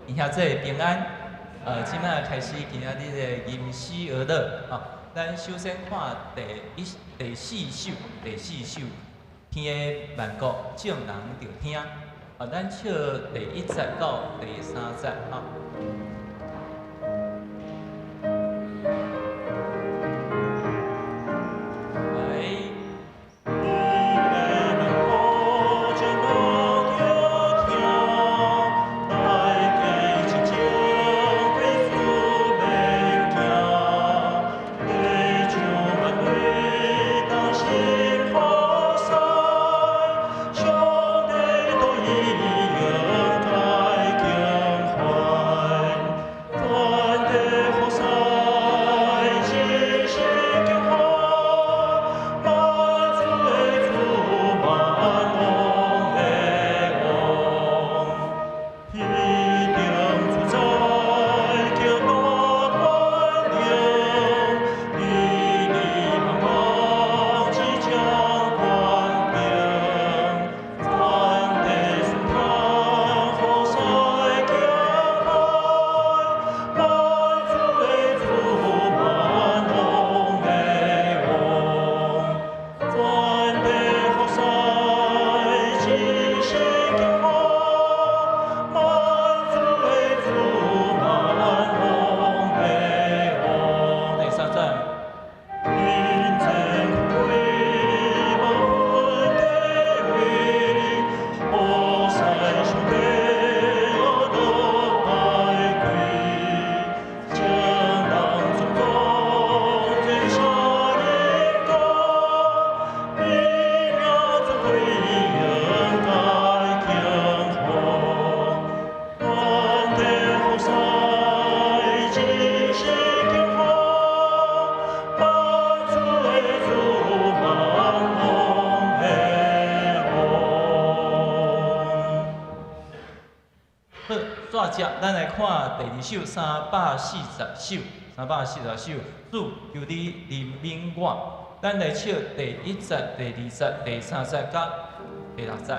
兄弟平安，這擺開始今仔日的吟詩遊樂，吼，咱首先看第一、第四首，第四首，天的萬國眾人著聽，啊，咱唱第一節到第三節，吼。接，咱來看第二首340首，340首，主求你憐憫我。咱來唱第一節、第二節、第三節佮第六節。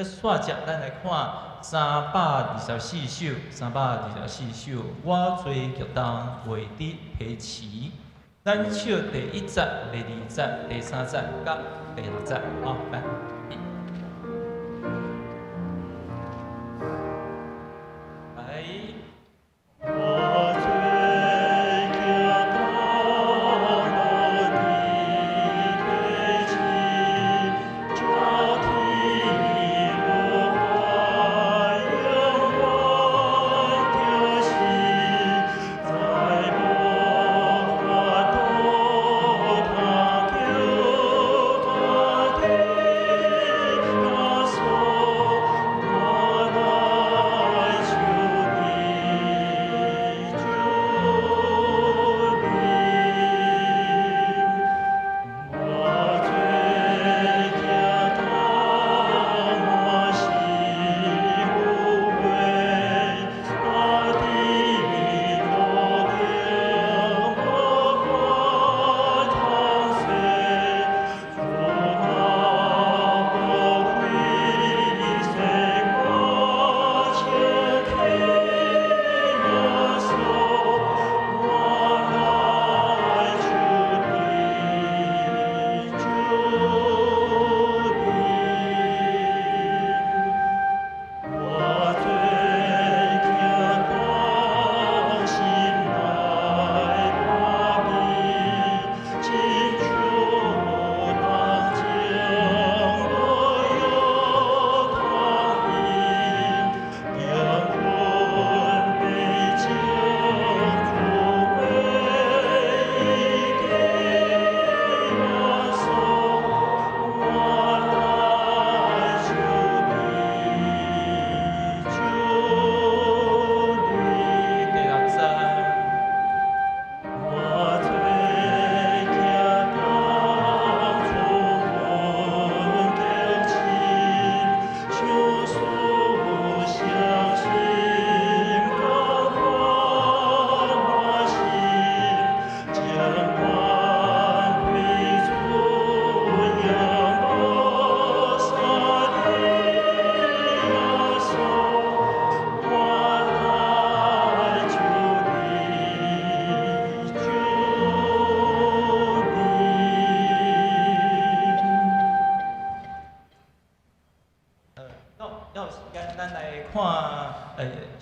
煞接，咱來看324首，324首，我罪極重袂得彼持。咱唱第一節、第二節、第三節佮第六節，好，來。來。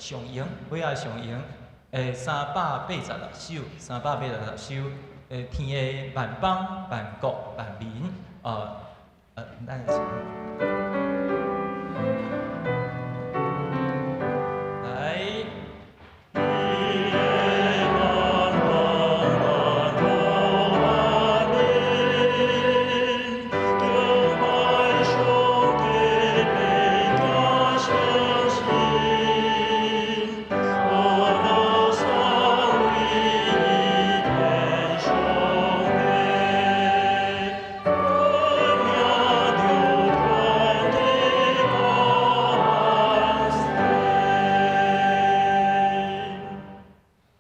上榮，尾仔上榮，386首，386首，天的萬邦萬國萬民，咱來。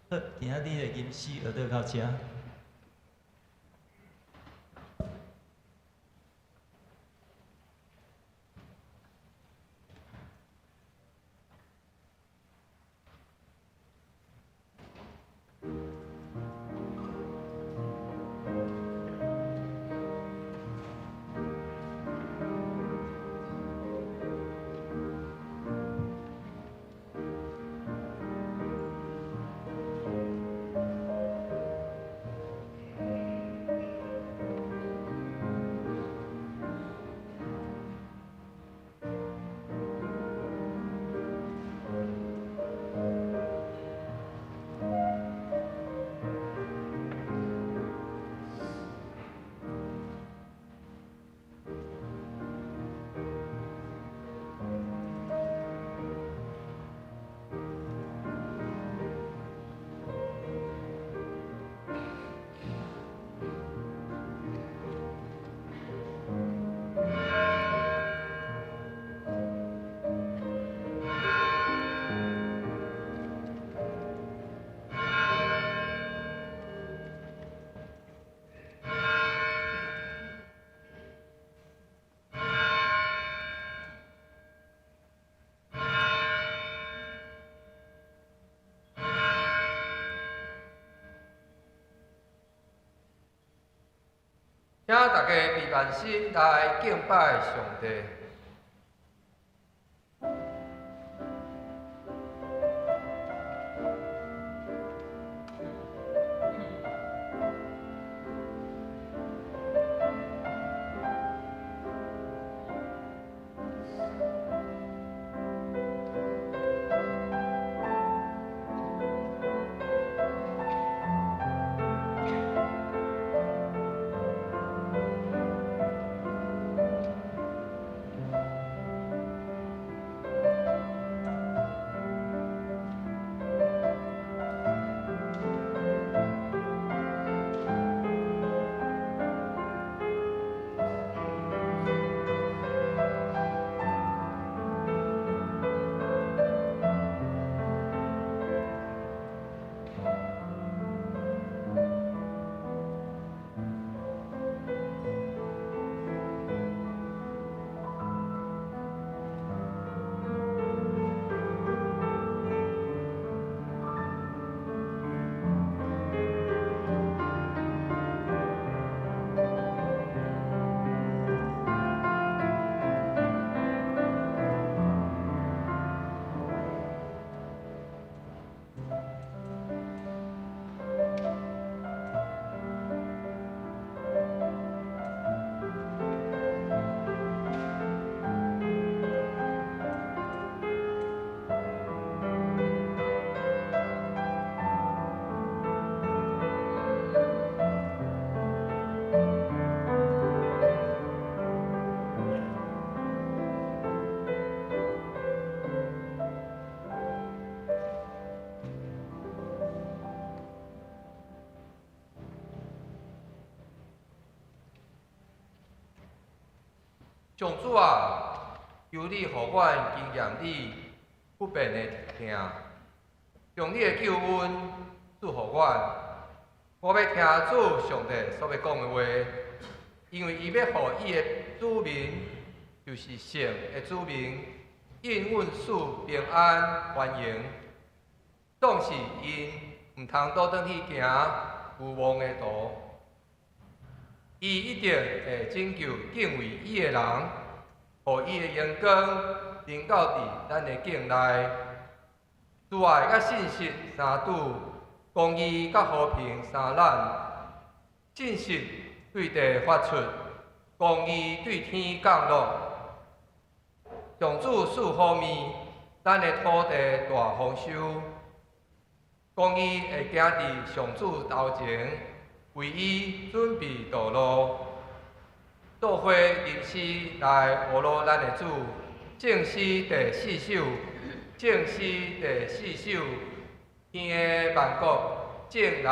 好，今仔日的吟詩學樂到遮。請大家閉萬心來敬拜上帝。上主啊，求你予阮經驗你不變的疼，將你的救恩賜予阮。我欲聽主上帝所欲講的話，因為伊欲予伊的子民，就是聖的子民，應允賜平安歡迎。縱使𪜶毋通倒轉去行愚妄的途，伊一定會拯救敬畏伊的人，予伊的榮光臨到佇咱的境內。慈愛佮信實相拄，公義佮和平相攬。信實對地發出，公義對天降落。上主賜好物，咱的土地大豐收。公義會行佇上主頭前，為伊準備道路。做伙吟詩來呵咾咱的主，聖詩第四首，聖詩第四首，天的萬國眾人著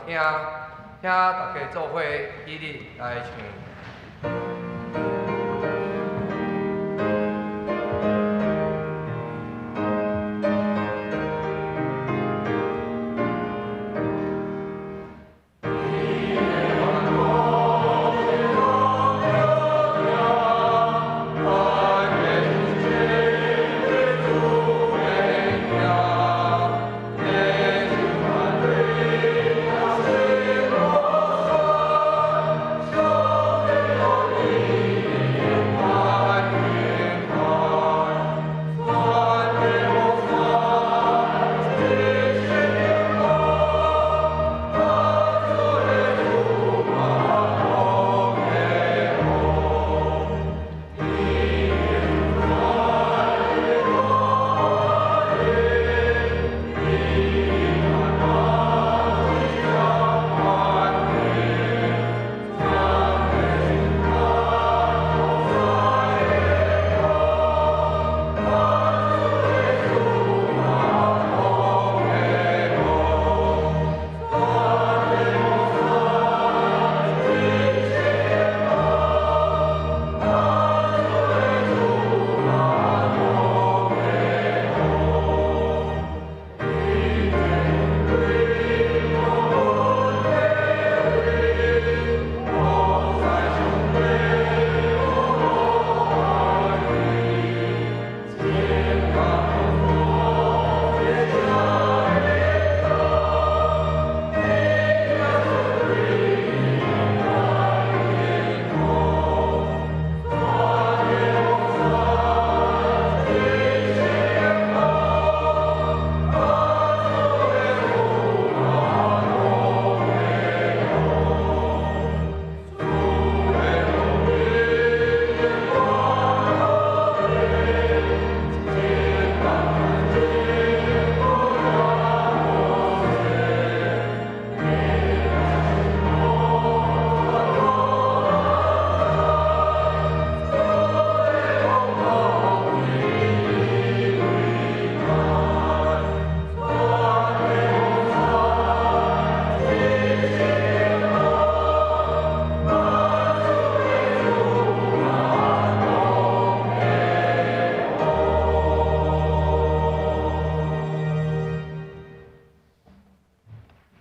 聽，請大家做伙起立來唱。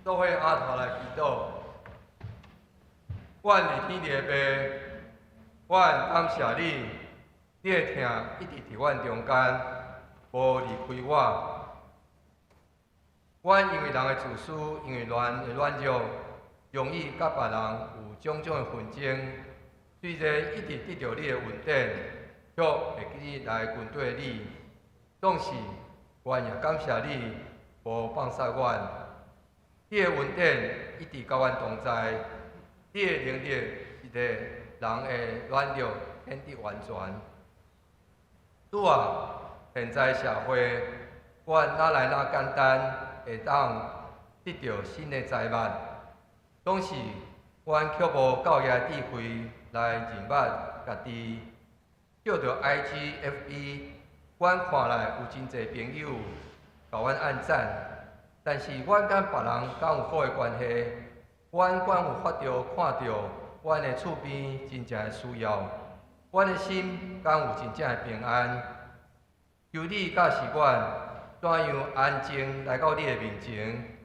做伙阿頭來祈禱，阮的天地的父，阮感謝你，你的疼一直佇阮中間，無離開我。阮因為人的自私，因為人的軟弱，容易佮別人有種種的紛爭。雖然一直得著你的恩典，卻會記來跟綴你。總是，阮也感謝你，無放捨阮。你的恩典一直佮阮同在，你的能力是佇人的軟弱顯得完全。主啊，現在社會，阮哪來那簡單會當得著新的財物？總是，阮卻無夠額智慧來認捌家己。藉著 IG、FB，阮看來有真濟朋友共阮按讚。但是，阮佮別人敢有好的關係？阮敢有發著看著阮的厝邊真正的需要？阮的心敢有真正的平安？求你教示阮，怎樣安靜來到你的面前，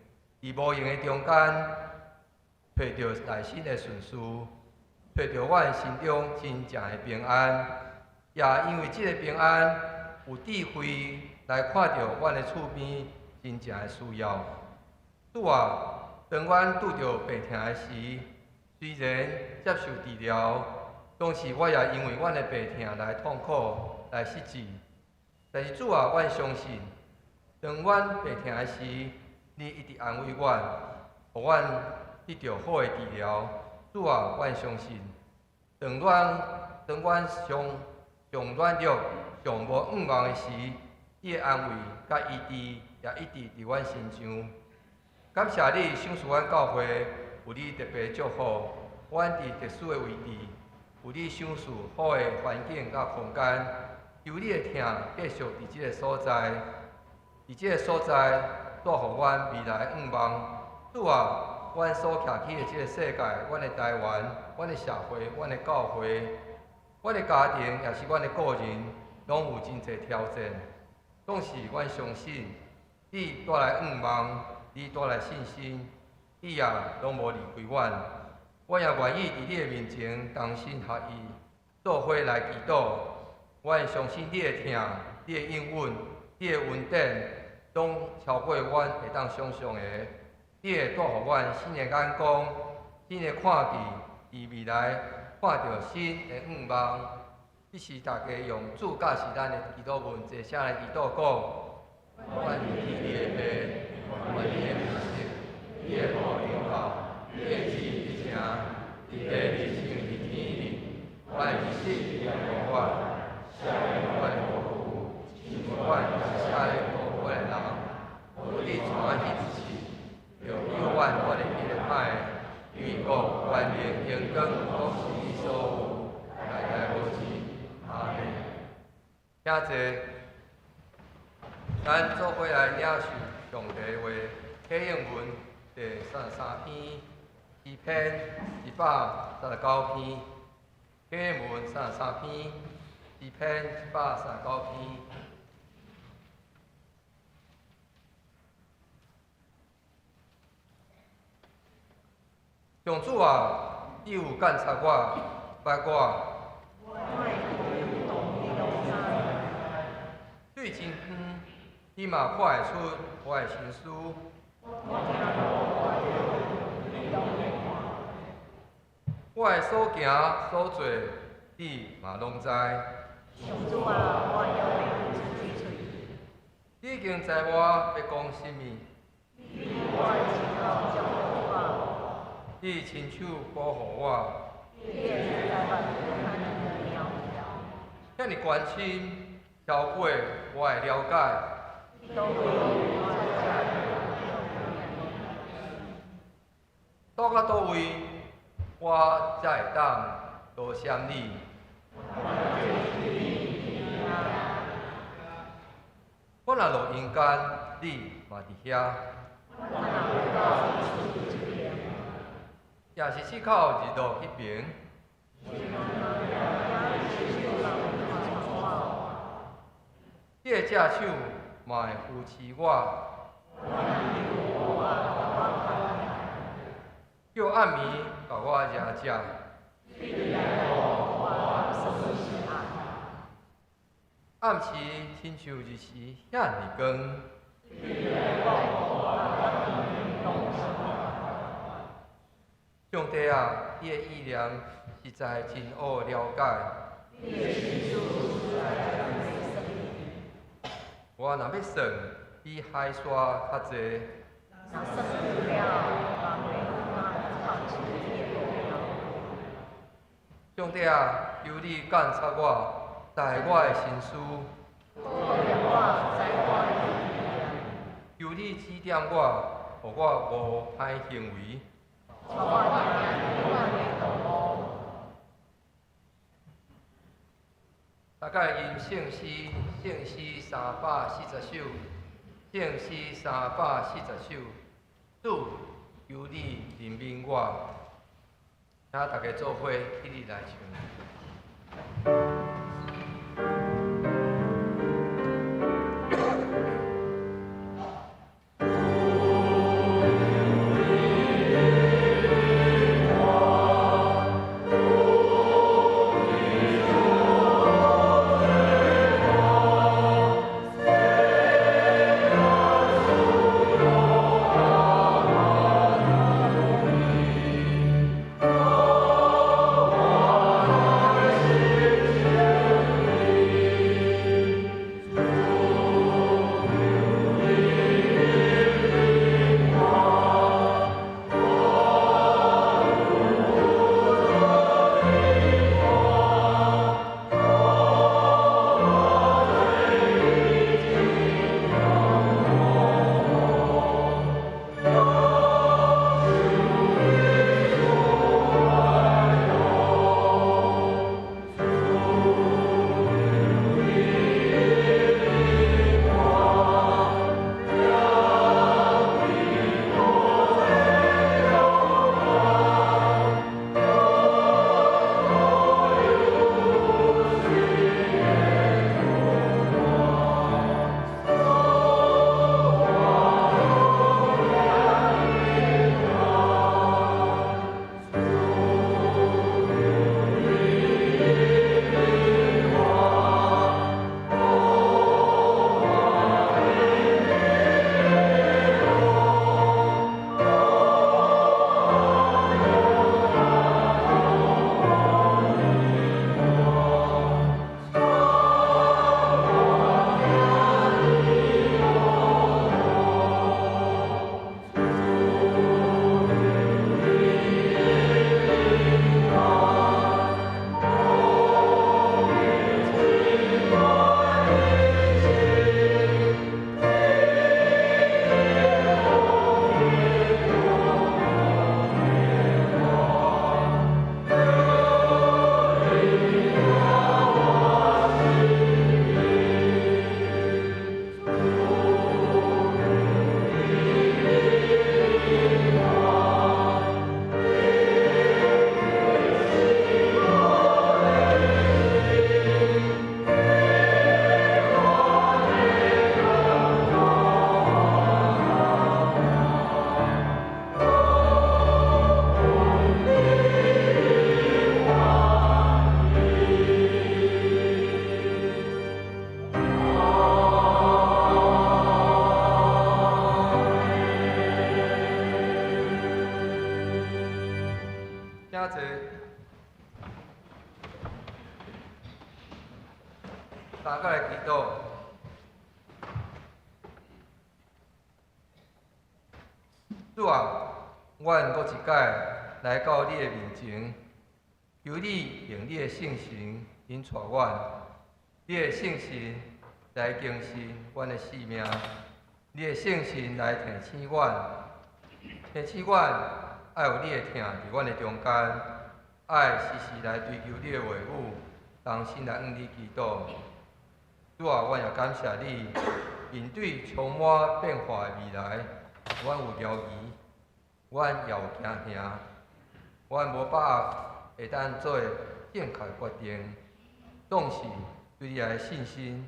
佇無閒的中間，揣著內心的順序，揣著阮心中真正的平安。也因為這個平安，有智慧來看著阮的厝邊真正的需要。主啊，當阮拄著病疼的時，雖然接受治療，當時我也因為阮的病疼來痛苦、來失志。但是主啊，阮相信，當阮病疼的時，你一直安慰阮，予阮得著好的治療。主啊，阮相信，當阮上上軟弱、上無向望的時，你的安慰佮醫治也一直佇阮身上。感謝你賞賜阮教會有你特別祝福，阮佇特殊的位置，有你賞賜好的環境佮空間，求你的疼繼續佇這个所在，佇這个所在帶予阮未來向望。主啊，阮所徛起的這个世界，阮的台灣，阮的社會，阮的教會，阮的家庭，也是阮的個人，攏有真濟挑戰。總是阮相信，你帶來向望，你帶來信心，你也攏無離開阮。阮也願意佇你的面前同心合意，做伙來祈禱。阮相信你的疼，你的應允，你的恩典，攏超過阮會當想像的。你會帶予阮新的眼光，新的看見，佇未來看著新的向望。這是大家用主教示咱的祈禱文，齊聲來祈禱講：阮是天地的父，阮你的名聖，你的國臨到，你的旨意成，佇地親像佇天裡。阮的日食予阮，赦免阮的過誤，親像阮也赦免過阮的人。無你帶阮去試，著救阮脫離彼个歹的，因為國、權能、榮光，攏是你所有，代代無止。阿們。請坐，咱做伙來領受上帝話，啟應文第33篇，詩篇139篇，啟應文三十三篇，詩篇139篇。上主啊，你有監察我，捌我。對真遠，你嘛看會出我的心思。我的所行所做，你嘛攏知。你已經知我欲講啥物。你親手保護我。遐爾關心，超過我的了解。倒到佗位，我才會當多謝你。我若落陰間，你嘛佇遐。也是四口日落彼爿。你的正手嘛會扶持我。叫暗暝共我掠食。暗時親像日時遐爾光。上帝啊，你的意念實在真好了解。我若欲算，比海沙較濟。上帝啊，求你監察我，知我的心思。求你指點我，予我無歹行為。大概吟聖詩，聖詩340首，聖詩340首。主，求你憐憫我，請大家做伙起立來唱。我請坐。大家來祈禱。主啊，阮閣一擺來到你的面前，求你用你的聖神引帶阮，你的聖神來更新阮的生命，你的聖神來提醒阮，提醒阮愛有你的疼佇阮的中間，愛時時來追求你的話語，同心來向你祈禱。主啊，阮也感謝你，面對充滿變化的未來，阮有猶疑，阮也有驚嚇，阮無把握會當做正確決定，總是對你來信心，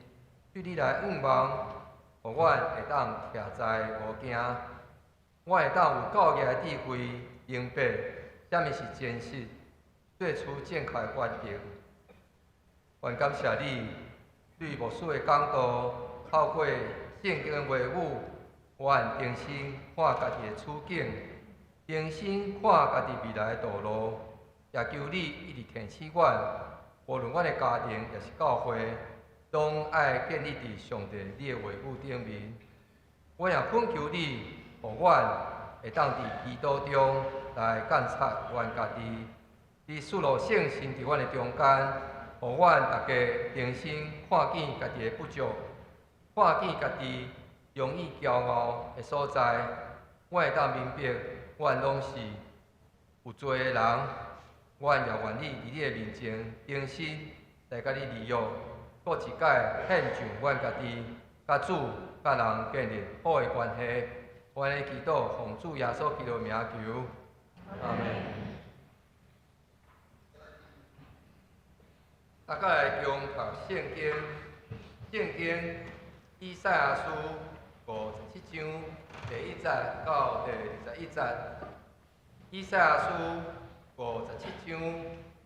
對你來向望，予阮會當徛在無驚，阮會當有夠額的智慧，明白啥物是真實，做出正確的決定。阮感謝你，對牧師的講道，透過聖經的話語，阮重新看家己的處境，重新看家己未來的道路，也求你一直提醒阮，無論阮的家庭抑是教會，攏愛建立佇上帝你的話語頂面。阮也懇求你，予阮會當佇祈禱中來監察阮家己，你賜落聖神佇阮的中間，予阮逐家重新看見家己的不足，看見家己容易驕傲的所在，阮會當明白，阮攏是有罪的人。阮也願意佇你的面前重新來佮你立約，閣一擺獻上阮家己，佮主、佮人建立好的關係。阮的祈禱，奉主耶穌基督名求，阿們。大家來共讀聖經，聖經以賽亞書57章第1節到第21節。以賽亞書57章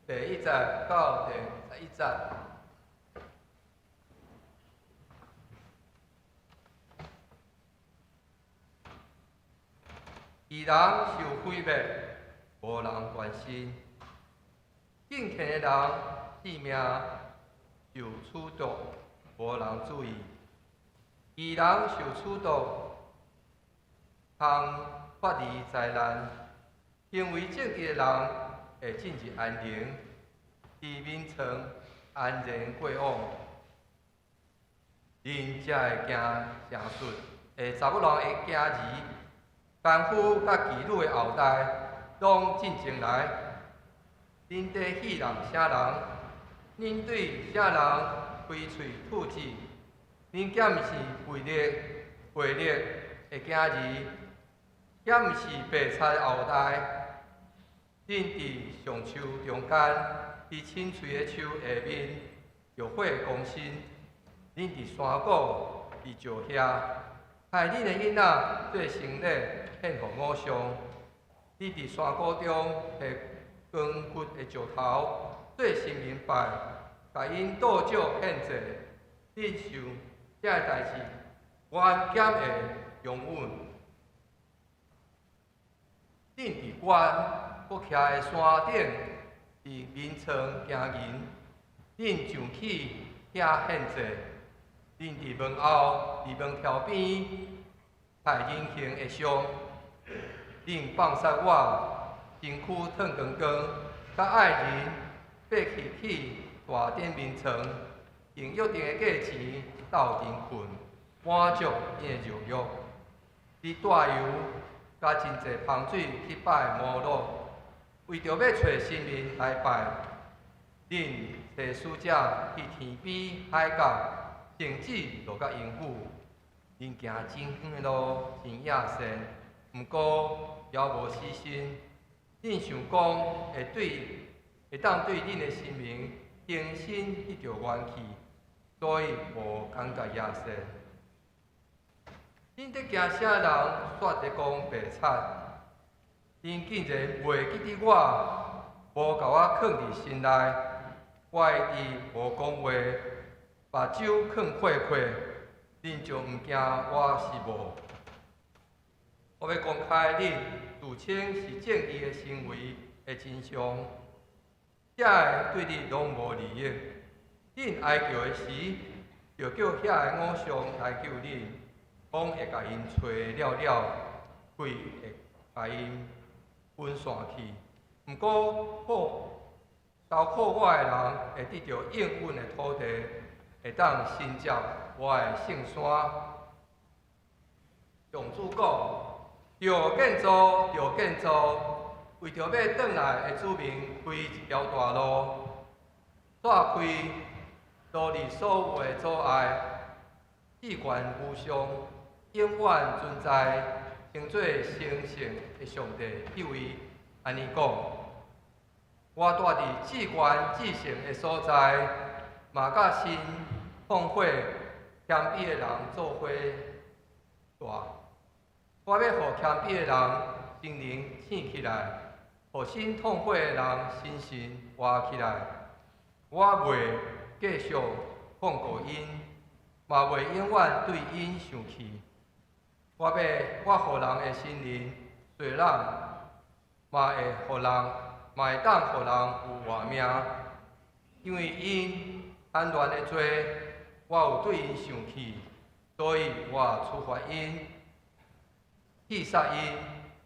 第1節到第21節。義人受毀滅，無人關心；敬虔的人性命受褫奪，無人注意。義人受褫奪，通脫離災難；行為正直的人會進入安寧，佇眠床安然過往。恁才會驚邪術的查某人的囝兒，奸夫佮妓女的後代，攏進前來。恁佇戲弄啥人？恁對啥人開喙吐舌？恁敢毋是悖逆悖逆的囝兒？敢毋是白賊的後代？恁佇橡樹中間，佇青翠的樹下面，著火攻心。恁佇山谷，佇石遐，害恁的囡仔做牲禮，獻予偶像。恁佇山谷中提光骨的石頭做神明拜，共𪜶倒酒獻祭。恁想這个代誌，阮敢會容忍？恁佇懸閣徛的山頂，佇眠床行淫，恁上去遐獻祭。恁佇門後，佇門柱邊，拜人形的像。恁放殺我，身軀褪光光，佮愛人爬起去大殿眠床，用約定的價錢鬥陣睏，滿足𪜶的肉欲。你帶油佮真濟芳水去拜摩洛，為著欲揣神明來拜。恁差使者去天邊海角，聖旨落到陰府。恁行真遠的路，真野善，毋過猶無死心。恁想講會當對恁的神明重新得著元氣，所以無感覺野善。恁佇驚啥人煞佇講白賊？恁竟然袂記得我，無共我囥佇心內，我一直無講話，目睭囥血血，恁就毋驚我是無？我欲公開恁自稱是正義的行為，的真相，這个對你攏無利益。恁哀求的時，就叫遐个偶像來救恁，風會共𪜶吹了了，氣會共𪜶分散去。毋過，靠投靠我的人會得著應允的土地，會當承接我的聖山。上主講：著建造，著建造，為著欲轉來的子民開一條大路，煞開路裡所有的阻礙，至懸無上，永遠存在，稱做成聖的上帝，彼位按呢講：我蹛佇至懸至聖的所在，嘛佮心痛悔謙卑的人做伙蹛。我欲予謙卑的人心靈醒起來，予心痛悔的人心神活起來。我袂繼續控告𪜶，嘛袂永遠對𪜶生氣。我欲我予人的心靈細軟，嘛會予人，嘛會當予人有活命。因為𪜶貪戀的罪，我有對𪜶生氣，所以我處罰𪜶，去殺𪜶。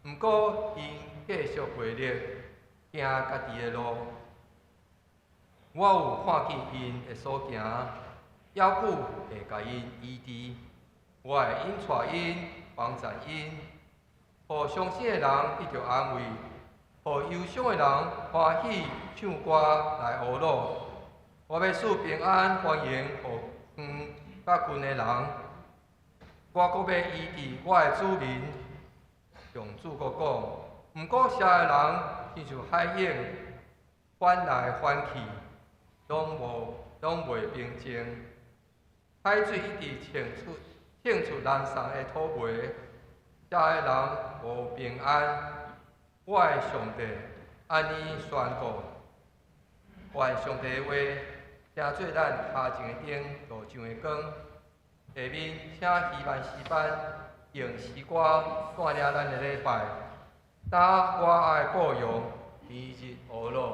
毋過𪜶繼續袂力，行家己的路。我有看見𪜶的所行，猶久會共𪜶醫治。我會引帶𪜶，幫贊𪜶，予傷心的人得著安慰，予憂傷的人歡喜唱歌來娛樂。我欲賜平安歡迎予遠佮近的人。我閣欲醫治我的子民。上主閣講：毋過邪的人親像海湧，翻來翻去，攏無攏袂平靜。海水一直衝出難送的土糜，邪的人無平安。我的上帝按呢宣告：願上帝的話，成做咱跤前的燈，路上的光。下面請希曼詩班用詩歌帶領咱的禮拜。打我愛羔羊，明日呵咾。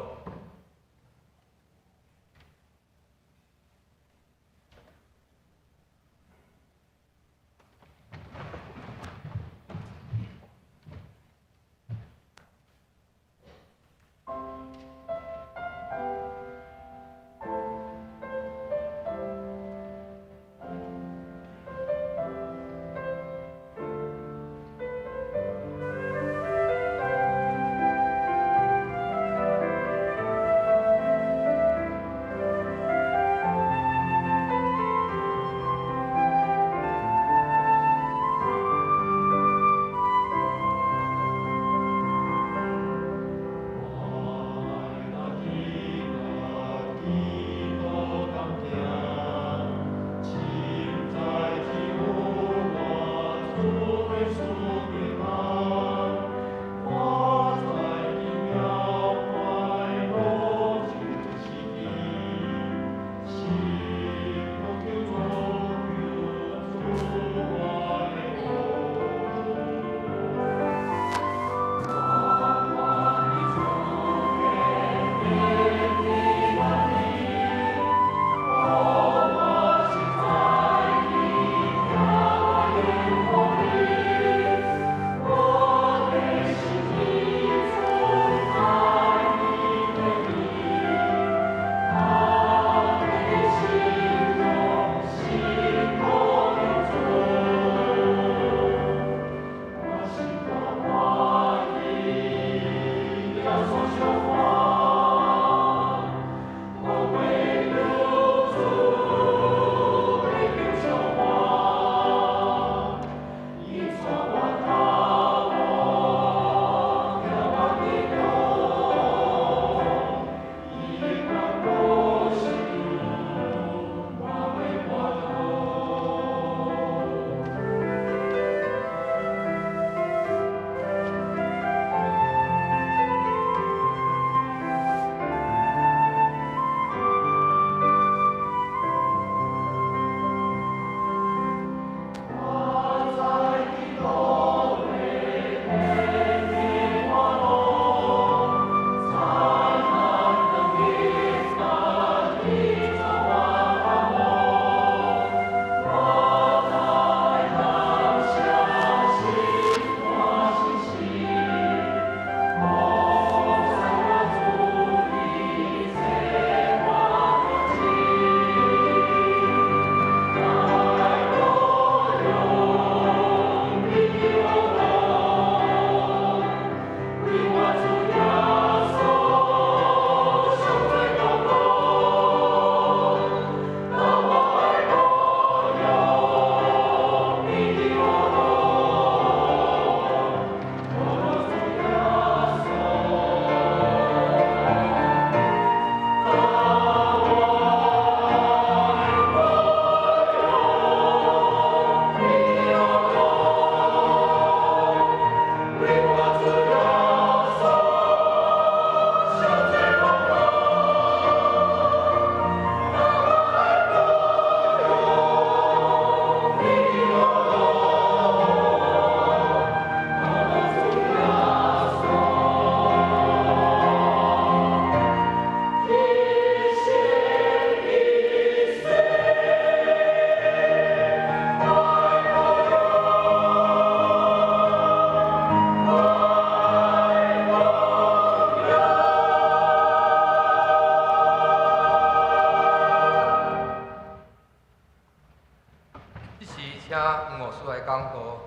講道。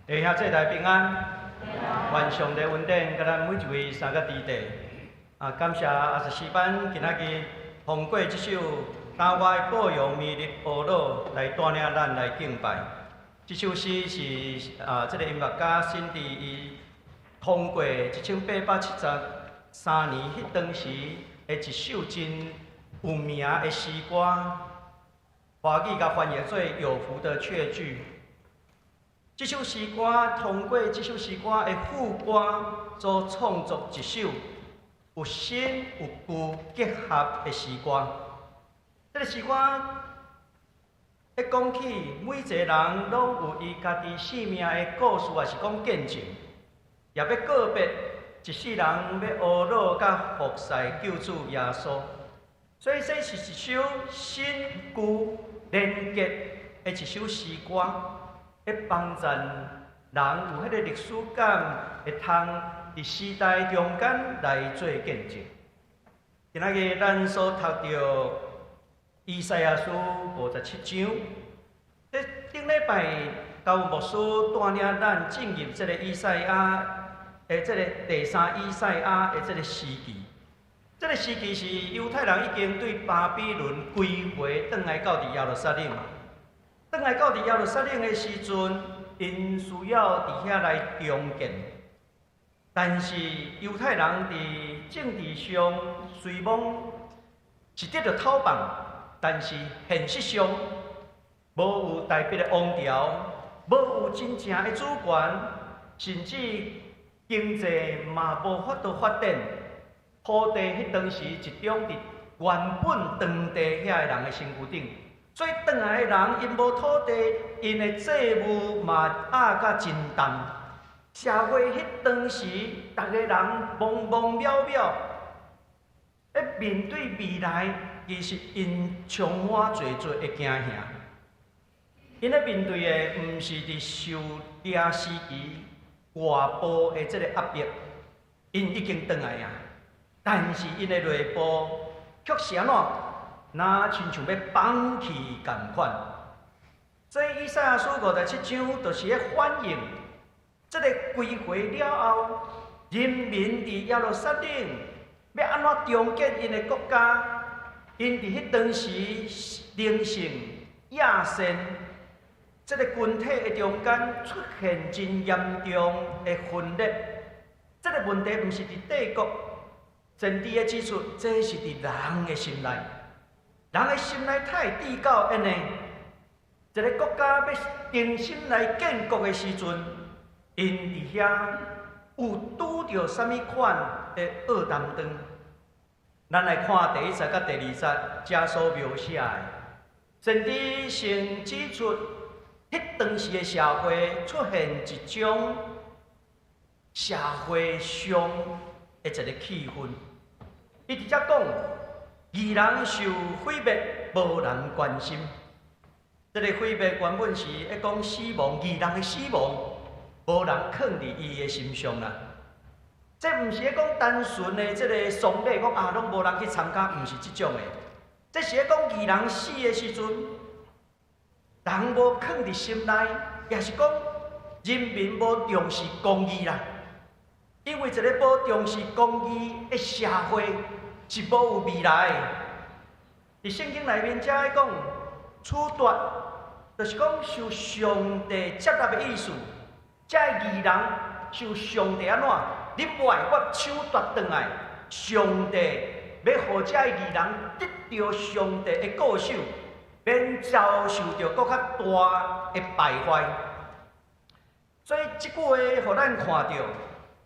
弟兄姊妹平安，願上帝恩典，佮咱每一位三個弟弟。啊，感謝阿十四班今仔日通過這首《當我的羔羊迷入呵咾》來帶領咱來敬拜。這首詩是啊，這个音樂家辛迪伊通過1873年彼當時的一首真有名的詩歌，華語共翻譯做《有福的確據》。這首詩歌通過這首詩歌的副歌，所創作一首有新有舊結合的詩歌。這个詩歌一講起，每一個人攏有伊家己生命的故事，抑是講見證，也欲告別一世人欲呵咾佮服侍救主耶穌。所以這是一首新舊連結的一首詩歌，會幫助人有彼个歷史感，會通佇時代中間來做見證。今仔日咱所讀著以賽亞書57章，這頂禮拜教牧師帶領咱進入這个以賽亞的這个第三以賽亞的這个時期。這个時期是猶太人已經對巴比倫歸回，轉來到佇耶路撒冷。轉來到佇耶路撒冷的時陣，𪜶需要佇遐來重建。但是猶太人佇政治上雖罔是得著討放，但是現實上無有代表的王朝，無有真正的主權，甚至經濟嘛無法度發展。土地彼當時集中佇原本當地遐的人的身軀頂，所以轉來的人𪜶無土地，𪜶的債務嘛壓甲真重。社會彼當時，逐个人茫茫渺渺，咧面對未來，其實𪜶充滿濟濟的驚嚇。𪜶咧面對的，毋是佇受掠時期外部的這个壓迫，𪜶已經轉來啊。但是𪜶的內部卻是按怎？若親像欲放棄仝款。所以以賽亞書五十七章就是咧反映，這个歸回了後，人民佇耶路撒冷欲按怎重建𪜶的國家？𪜶佇彼當時靈性野性這个群體的中間出現真嚴重的分裂。這个問題毋是佇帝國政治的指出，這是佇人的心內，人的心內太計較按呢。一个國家欲重新來建國的時陣，𪜶佇遐有拄著啥物款的惡擔當？咱來看第一節佮第二節，遮所描寫的，先知先指出，彼當時的社會出現一種社會上的一个氣氛。伊直接講，義人受毀滅，無人關心。這个毀滅原本是咧講死亡，義人的死亡，無人囥佇伊的心上啦。這毋是咧講單純的這个喪禮，講啊攏無人去參加，毋是這種的。這是咧講義人死的時陣，人無囥佇心內，也是講人民無重視公義啦。因為一个無重視公義的社會是無有未來的。佇聖經內面遮咧講，處斷，就是講受上帝接納的意思。這个義人受上帝按怎？你無愛我手奪轉來，上帝欲予這个義人得著上帝的顧守，免遭受著閣較大的敗壞。所以這句話予咱看著，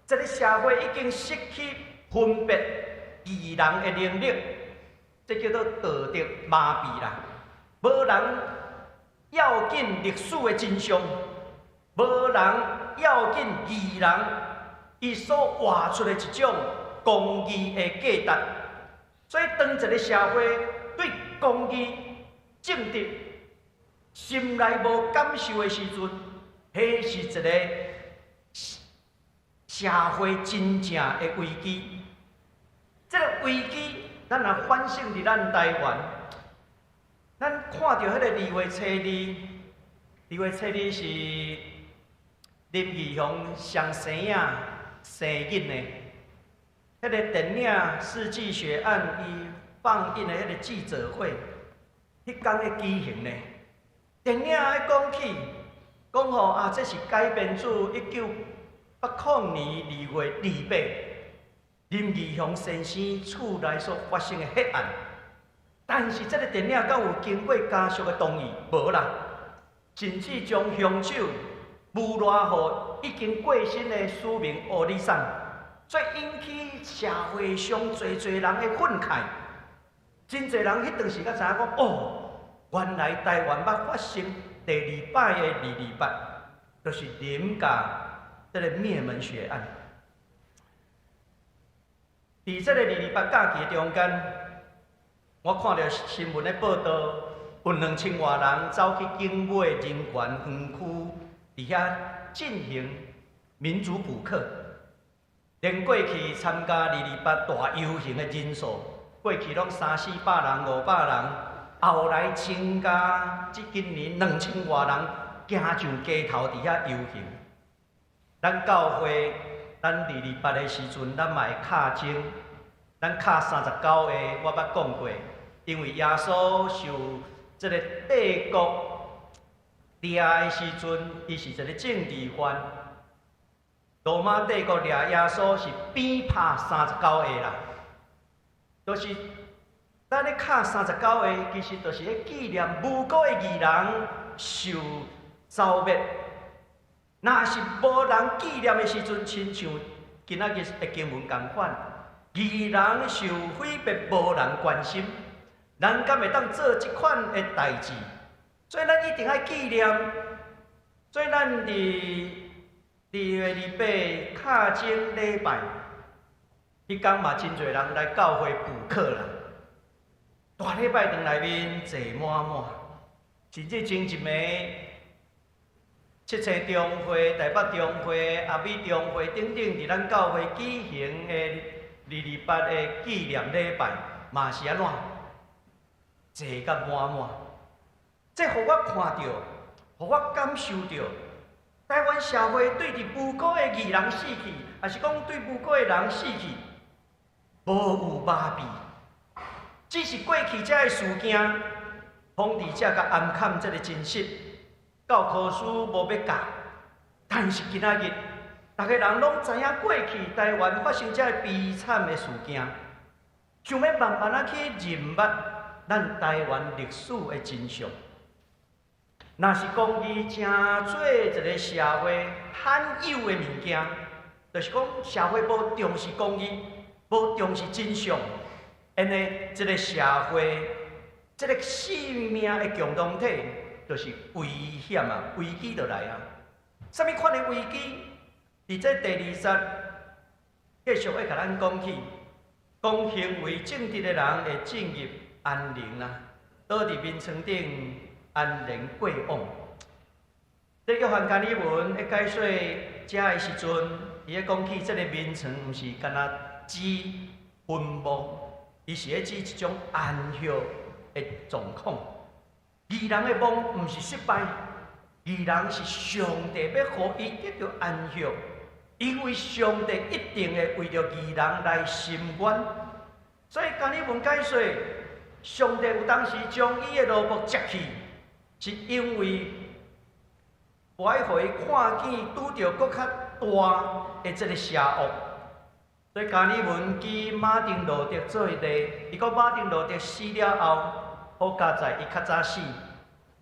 這个社會已經失去分別義人的能力，這叫做道德麻痹啦。無人要緊歷史的真相，無人要緊義人伊所活出的一種公義的價值。所以，當一个社會對公義、正直心內無感受的時陣，彼是一个社會真正的危機。這个危機，咱若反省佇咱台灣，咱看著彼个2月初2， 2月7日是林義雄上生仔生日呢。彼个電影《世紀血案》伊放映的彼个記者會，彼工咧舉行呢。電影咧講起，講吼啊，這是改編自1980年2月28，林義雄先生厝內所發生的血案。但是這个電影敢有經過家屬的同意？無啦，甚至將兇手誣賴予已經過身的署名烏里桑，所以引起社會上濟濟人的憤慨。真濟人彼當時才知影講，哦，原來台灣捌發生第二擺的二二八，就是林家這个滅門血案。佇這个二二八假期中間，我看著新聞的報道，有2000外人走去景尾人權園區，佇遐進行民主補課。連過去參加二二八大遊行的人數，過去攏三四百人、500人，後來增加，這今年2000外人行上街頭佇遐遊行。咱教會，咱二二八的時陣，咱嘛會敲鐘，咱敲39下，我捌講過。因為耶穌受這个帝國掠的時陣，伊是一個政治犯。羅馬帝國掠耶穌是鞭拍39下啦，就是咱咧敲39下，其實就是咧紀念無辜的義人受遭滅。若是無人紀念的時陣，親像今仔日的經文仝款，義人受毀滅，無人關心。咱敢會當做這款的代誌？所以咱一定愛紀念。所以咱佇2月28敲鐘禮拜，彼工嘛真濟人來教會補課啦。大禮拜堂內面坐滿滿，甚至前一暝七星中會、台北中會、阿美中會等等，佇咱教會舉行的二二八的紀念禮拜，嘛是按怎？坐甲滿滿，這予我看著，予我感受著，台灣社會對佇無辜的義人死去，抑是講對無辜的人死去，無有麻痹，只是過去這个事件，統治者共掩藏這个真實，教科書無欲教，但是今仔日，逐个人攏知影過去台灣發生這个悲慘的事件，想欲慢慢仔去認捌咱台灣歷史的真相。若是公義成做一个社會罕有的物件，就是講社會無重視公義，無重視真相，按呢，這个社會，這个生命的共同體，就是危險啊，危機就來啊。啥物款的危機？佇這第二節繼續會共咱講起，講行為正直的人會進入安寧啊，倒佇眠床頂安然過往。這約翰加爾文咧解說這的時陣，伊咧講起這个眠床，毋是干焦指墳墓，伊是咧指一種安歇的狀況。義人的夢毋是失敗，義人是上帝欲予伊得著安歇，因為上帝一定會為著義人來伸冤。所以加爾文解說，上帝有當時將伊的奴僕接去，是因為無愛予伊看見拄著閣較大的這个邪惡。所以加爾文舉馬丁路德做例，伊講馬丁路德死了後，好佳哉伊較早死。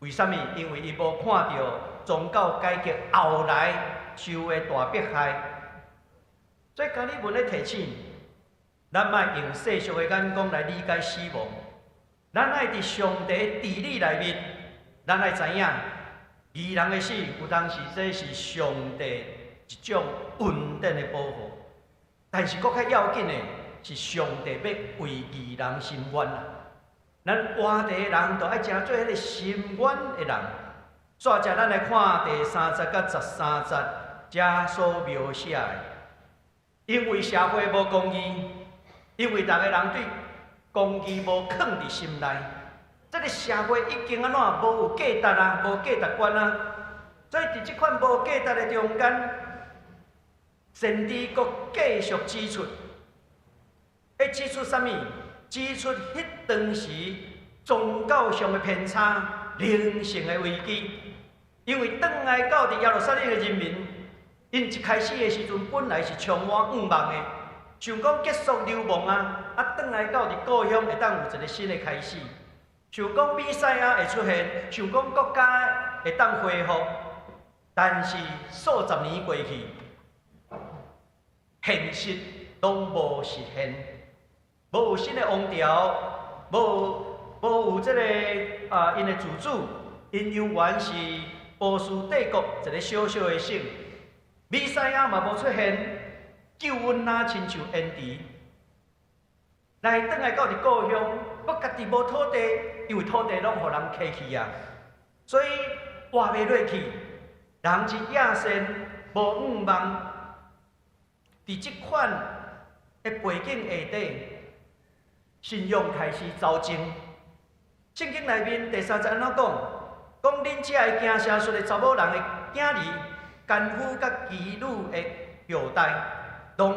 為啥物？因為伊無看著宗教改革後來受的大迫害。所以加爾文咧提醒，咱莫用世俗的眼光來理解死亡。咱愛佇上帝的治理內面，咱愛知影，義人的死有當時這是上帝一種恩典的保護。但是閣較要緊的是，上帝欲為義人伸冤啊！咱活佇的人，就愛成做彼个伸冤的人。煞者，咱來看第三節佮13節，遮所描寫的，因為社會無公義，因為逐个人對公義無囥佇心內，這个社會已經按怎無有價值啊，無價值觀啊。所以佇這款無價值的中間，先知閣繼續指出，會指出啥物？指出彼當時宗教上的偏差、靈性的危機。因為轉來到佇耶路撒冷的人民，𪜶一開始的時陣本來是充滿向望的，想講結束流亡啊，啊，轉來到佇故鄉會當有一个新的開始。想講彌賽亞會出現，想講國家會當恢復，但是數十年過去，現實攏無實現，無有新的王朝，無有這个啊，𪜶的自主，𪜶猶原是波斯帝國一个小小的省，彌賽亞嘛無出現，救恩若親像延遲，來轉來到佇故鄉，閣家己無土地，因為土地攏予人挃去啊，所以活袂落去，人真野心，無向望。佇這款的背景下底，信仰開始走鐘。聖經內面第三節按怎講？講恁遮的驚邪術的查某人的囝兒、奸夫佮妓女的後代，攏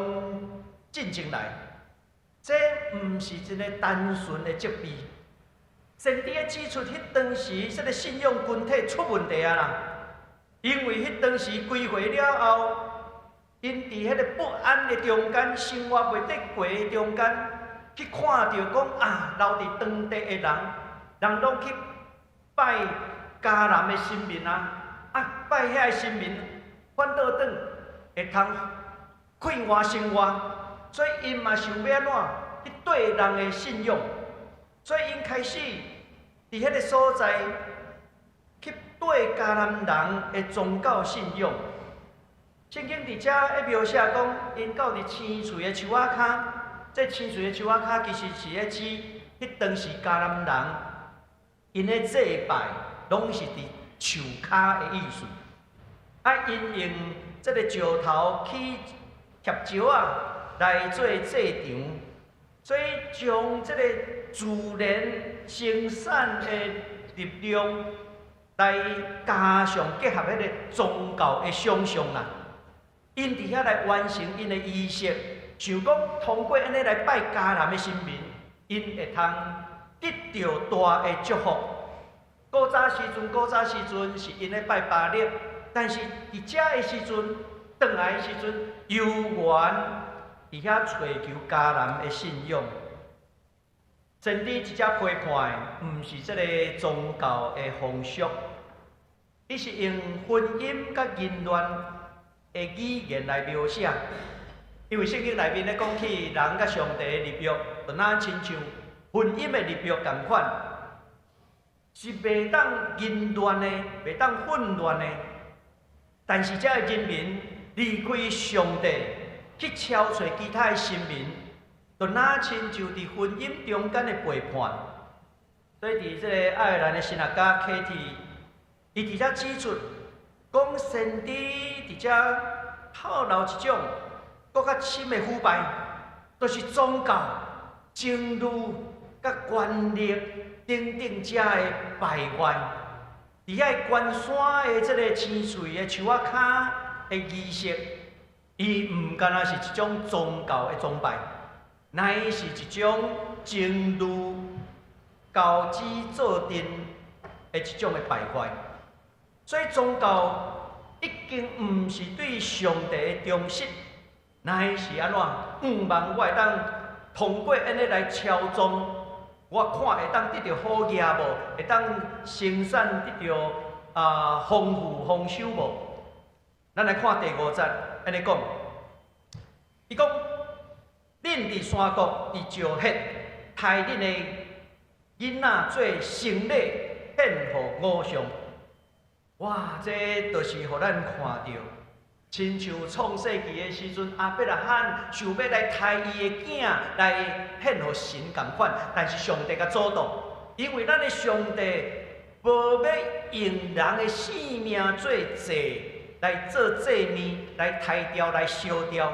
進前來。這毋是一个單純的責備。先知指出，彼當時這个信仰群體出問題啊啦，因為彼當時歸回了後，𪜶佇彼个不安的中間，生活袂得過的中間，去看著講啊，留佇當地的人，人攏去拜迦南的神明啊，啊，拜遐个神明，反倒轉會通快活生活，所以𪜶嘛想欲按怎去綴人的信仰，所以𪜶開始佇彼个所在去綴迦南人的宗教信仰。聖經佇遮咧描寫講，𪜶到佇青翠的樹仔跤，這青翠的樹仔跤其實是咧指彼當時迦南人𪜶咧祭拜，攏是佇樹跤的意思。啊，𪜶用這个石頭去疊石仔來做祭場，所以將這个自然生產的力量來加上結合彼个宗教的想像啦。𪜶佇遐來完成𪜶的儀式，想講通過按呢來拜迦南的神明，𪜶會通得著大的祝福。古早時陣是𪜶咧拜巴力，但是佇遮的時陣，轉來的時陣，猶原佇遐揣求迦南的信仰。先知這遮批判的，毋是這个宗教的風俗，伊是用婚姻佮淫亂的語言來描寫。因為聖經內面咧講起人佮上帝的立約，就若親像婚姻的立約仝款，是袂當淫亂的，袂當混亂的。但是遮的人民離開上帝，去朝揣其他的神明，就若親像佇婚姻中間的背叛。所以佇這個愛爾蘭的神學家 Katie，伊佇遮指出，講先知佇遮透露一種閣較深的腐敗，就是宗教、政治、佮權力等等遮的敗壞。佇遐懸山的這个青翠的樹仔跤的儀式，伊毋干焦是一種宗教的崇拜，乃是一種政治交織做陣的一種的敗壞。所以宗教已經毋是對上帝的忠實，乃是按怎？向望我會當通過按呢來操縱，我看會當得著好業無？會當生產得著啊豐富豐收無？咱來看第五節，按呢講，伊講：恁佇山谷佇石血刣恁的囡仔做牲禮獻予偶像。哇！這就是予咱看著，親像創世紀的時陣，亞伯拉罕想欲來刣伊的囝來獻予神仝款，但是上帝共阻擋，因為咱的上帝無欲用人的性命做祭，來做祭物，來刣掉，來燒掉。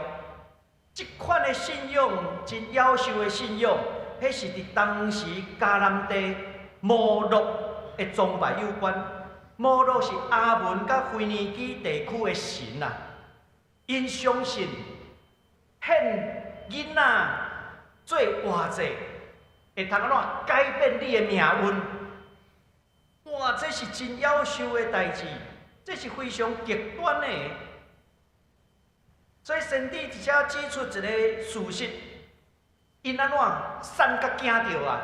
這款的信仰，真夭壽的信仰，彼是佇當時迦南地摩洛的崇拜有關。摩洛是亞捫佮腓尼基地區的神啊，𪜶相信獻囡仔做活祭，會通按怎改變你的命運？哇，這是真夭壽的代誌，這是非常極端的。所以先知佇遮指出一个事實，𪜶按怎散甲驚著啊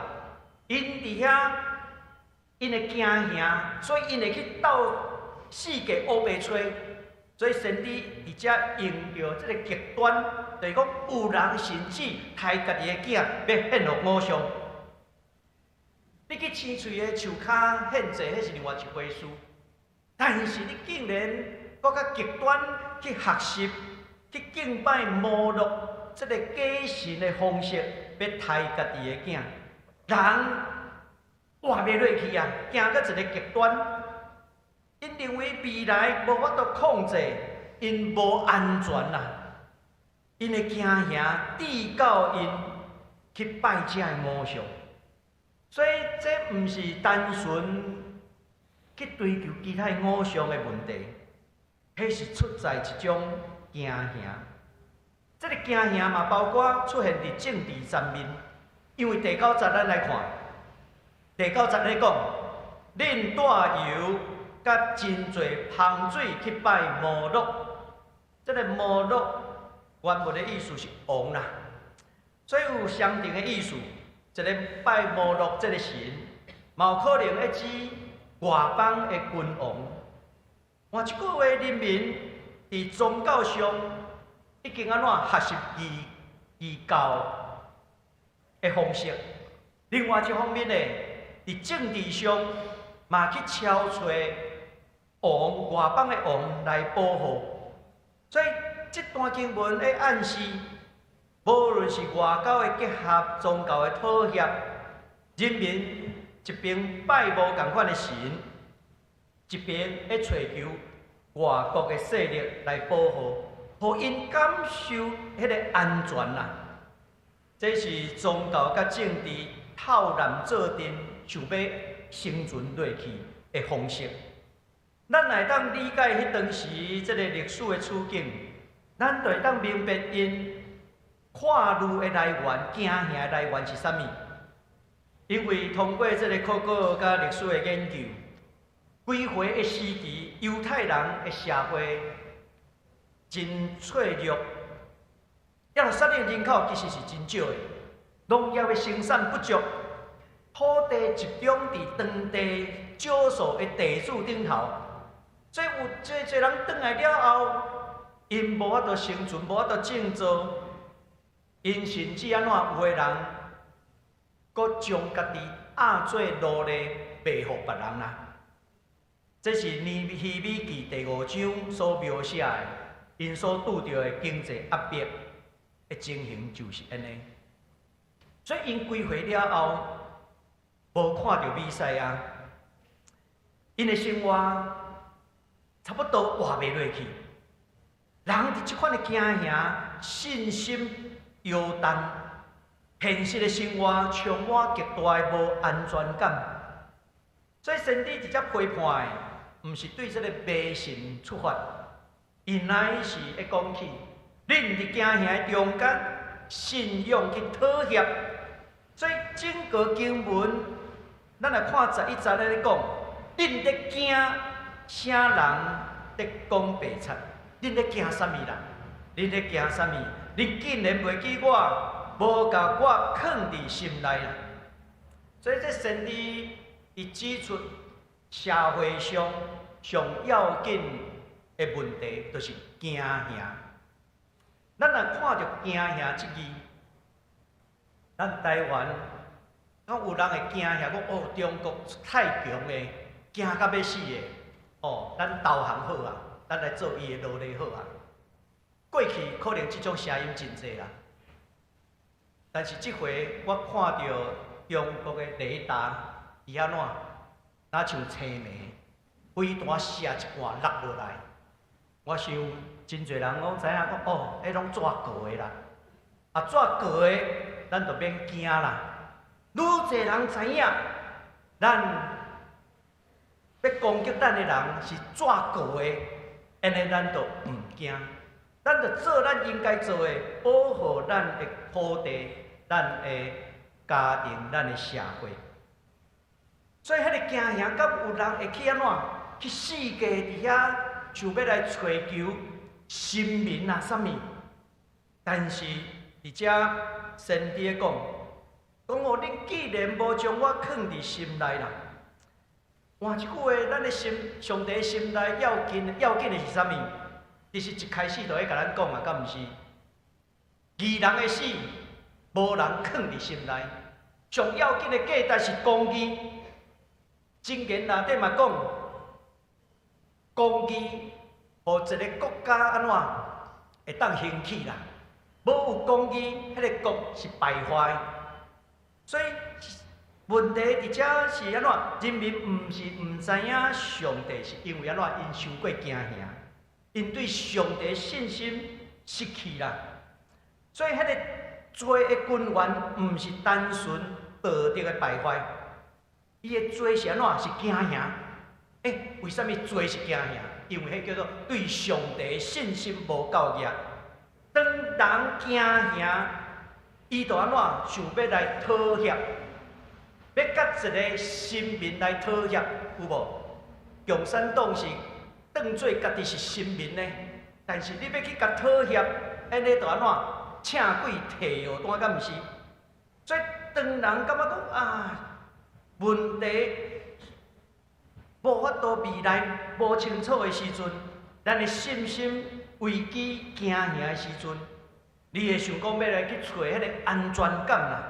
？𪜶佇遐，𪜶會驚嚇，所以𪜶會去鬥四界烏白揣。所以先知佇遮用著這个極端，就是講有人甚至刣家己的囝，欲獻予偶像。你去青喙的樹跤獻祭，彼是另外一回事。但是你竟然閣較極端去學習，去敬拜摩洛這个假神的方式，欲刣家己的囝，人活袂落去啊！驚到一个極端，𪜶認為未來無法度控制，𪜶無安全啊！𪜶的驚嚇致到𪜶去拜這个偶像，所以這毋是單純去追求其他偶像的問題，彼是出在一種驚嚇。這个驚嚇嘛，包括出現佇政治層面，因為第九節咱來看，第九節咧講，恁帶油佮真濟香水去拜摩洛，這个摩洛原文的意思是王啦，所以有相同的意思。一个拜摩洛這个神，嘛有可能會指外邦的君王。換一句話，人民佇宗教上已經按怎學習異教的方式。另外一方面呢，佇政治上嘛去超揣王外邦的王來保護。所以這段經文咧暗示，無論是外交的結合、宗教的妥協，人民一邊拜無仝款的神，一邊咧揣求外國的勢力來保護，予𪜶感受彼个安全啦。這是宗教佮政治透濫做陣，想欲生存落去的方式。咱若會當理解彼當時這个歷史的處境，咱就會當明白𪜶看慮的來源、驚嚇的來源是啥物。因為通過這个考古佮歷史的研究，幾回的時期，猶太人的社會真脆弱，耶路撒冷人口其實是真少的，農業的生產不足，土地集中佇當地少數的地主頂頭，所以有濟濟人轉來了後，𪜶無法度生存，無法度種作，𪜶甚至按怎有的人，閣將家己押做奴隸賣予別人啦。這是尼希米記第五章所描寫的，𪜶所拄著的經濟壓迫的情形就是按呢。所以𪜶歸回了後，無看著彌賽亞，𪜶的生活差不多活袂落去。人佇這款的驚嚇、信心搖動，現實的生活充滿極大的無安全感。所以先知佇遮批判的，毋是對這个迷信出發，𪜶乃是會講起，恁佇驚嚇的中間，信仰去妥協。所以整個經文，咱來看11節咧講，恁咧驚啥人咧講白賊？恁咧驚啥物啦？恁咧驚啥物？恁竟然袂記我，無共我囥佇心內啦。所以這先知伊指出社會上上要緊的問題，就是驚嚇。咱若看著驚嚇這字，咱台灣，敢有人會驚嚇講哦，中國太強的，驚甲欲死的，哦，咱投降好啊，咱來做伊的奴隸好啊。過去可能這種聲音真濟啦，但是這回我看著中國的雷達，伊按怎，若像青暝，飛彈射一半落落來，我想真濟人攏知影講哦，彼攏紙糊的啦，啊紙糊的，咱就免驚啦。愈濟人知影，咱欲攻擊咱的人是紙糊的，按呢咱就毋驚，咱就做咱應該做的，保護咱的土地、咱的家庭、咱的社會。所以，彼個驚嚇，敢有人會去按怎？去四界佇遐想欲來揣求神明啊，啥物？但是佇遮先知講，講哦，恁既然無將我囥佇心內啦，換一句話，咱的心，上帝心內要緊要緊的是啥物？其實一開始就咧共咱講啊，敢毋是？義人的死，無人囥佇心內，上要緊的價值是公義。箴言內底嘛講，公義予一個國家按怎會當興起啦？無有公義，彼個國是敗壞。所以問題佇遮是按怎？人民毋是毋知影上帝，是因為按怎？𪜶傷過驚嚇，𪜶對上帝信心失去啦。所以彼個罪的根源毋是單純道德的敗壞，伊的罪是按怎？是驚嚇。欸，為啥物罪是驚嚇？因為彼叫做對上帝信心無夠額。當人驚嚇，伊就按怎想欲來妥協，欲佮一个神明來妥協，有無？共產黨是當做家己是神明呢，但是你欲去共妥協，按呢就按怎？請鬼提藥單，敢毋是？所以當人感覺講啊，問題無法度未來無清楚的時陣，咱的信心危機驚嚇的時陣，你會想講欲來去揣彼個安全感啦。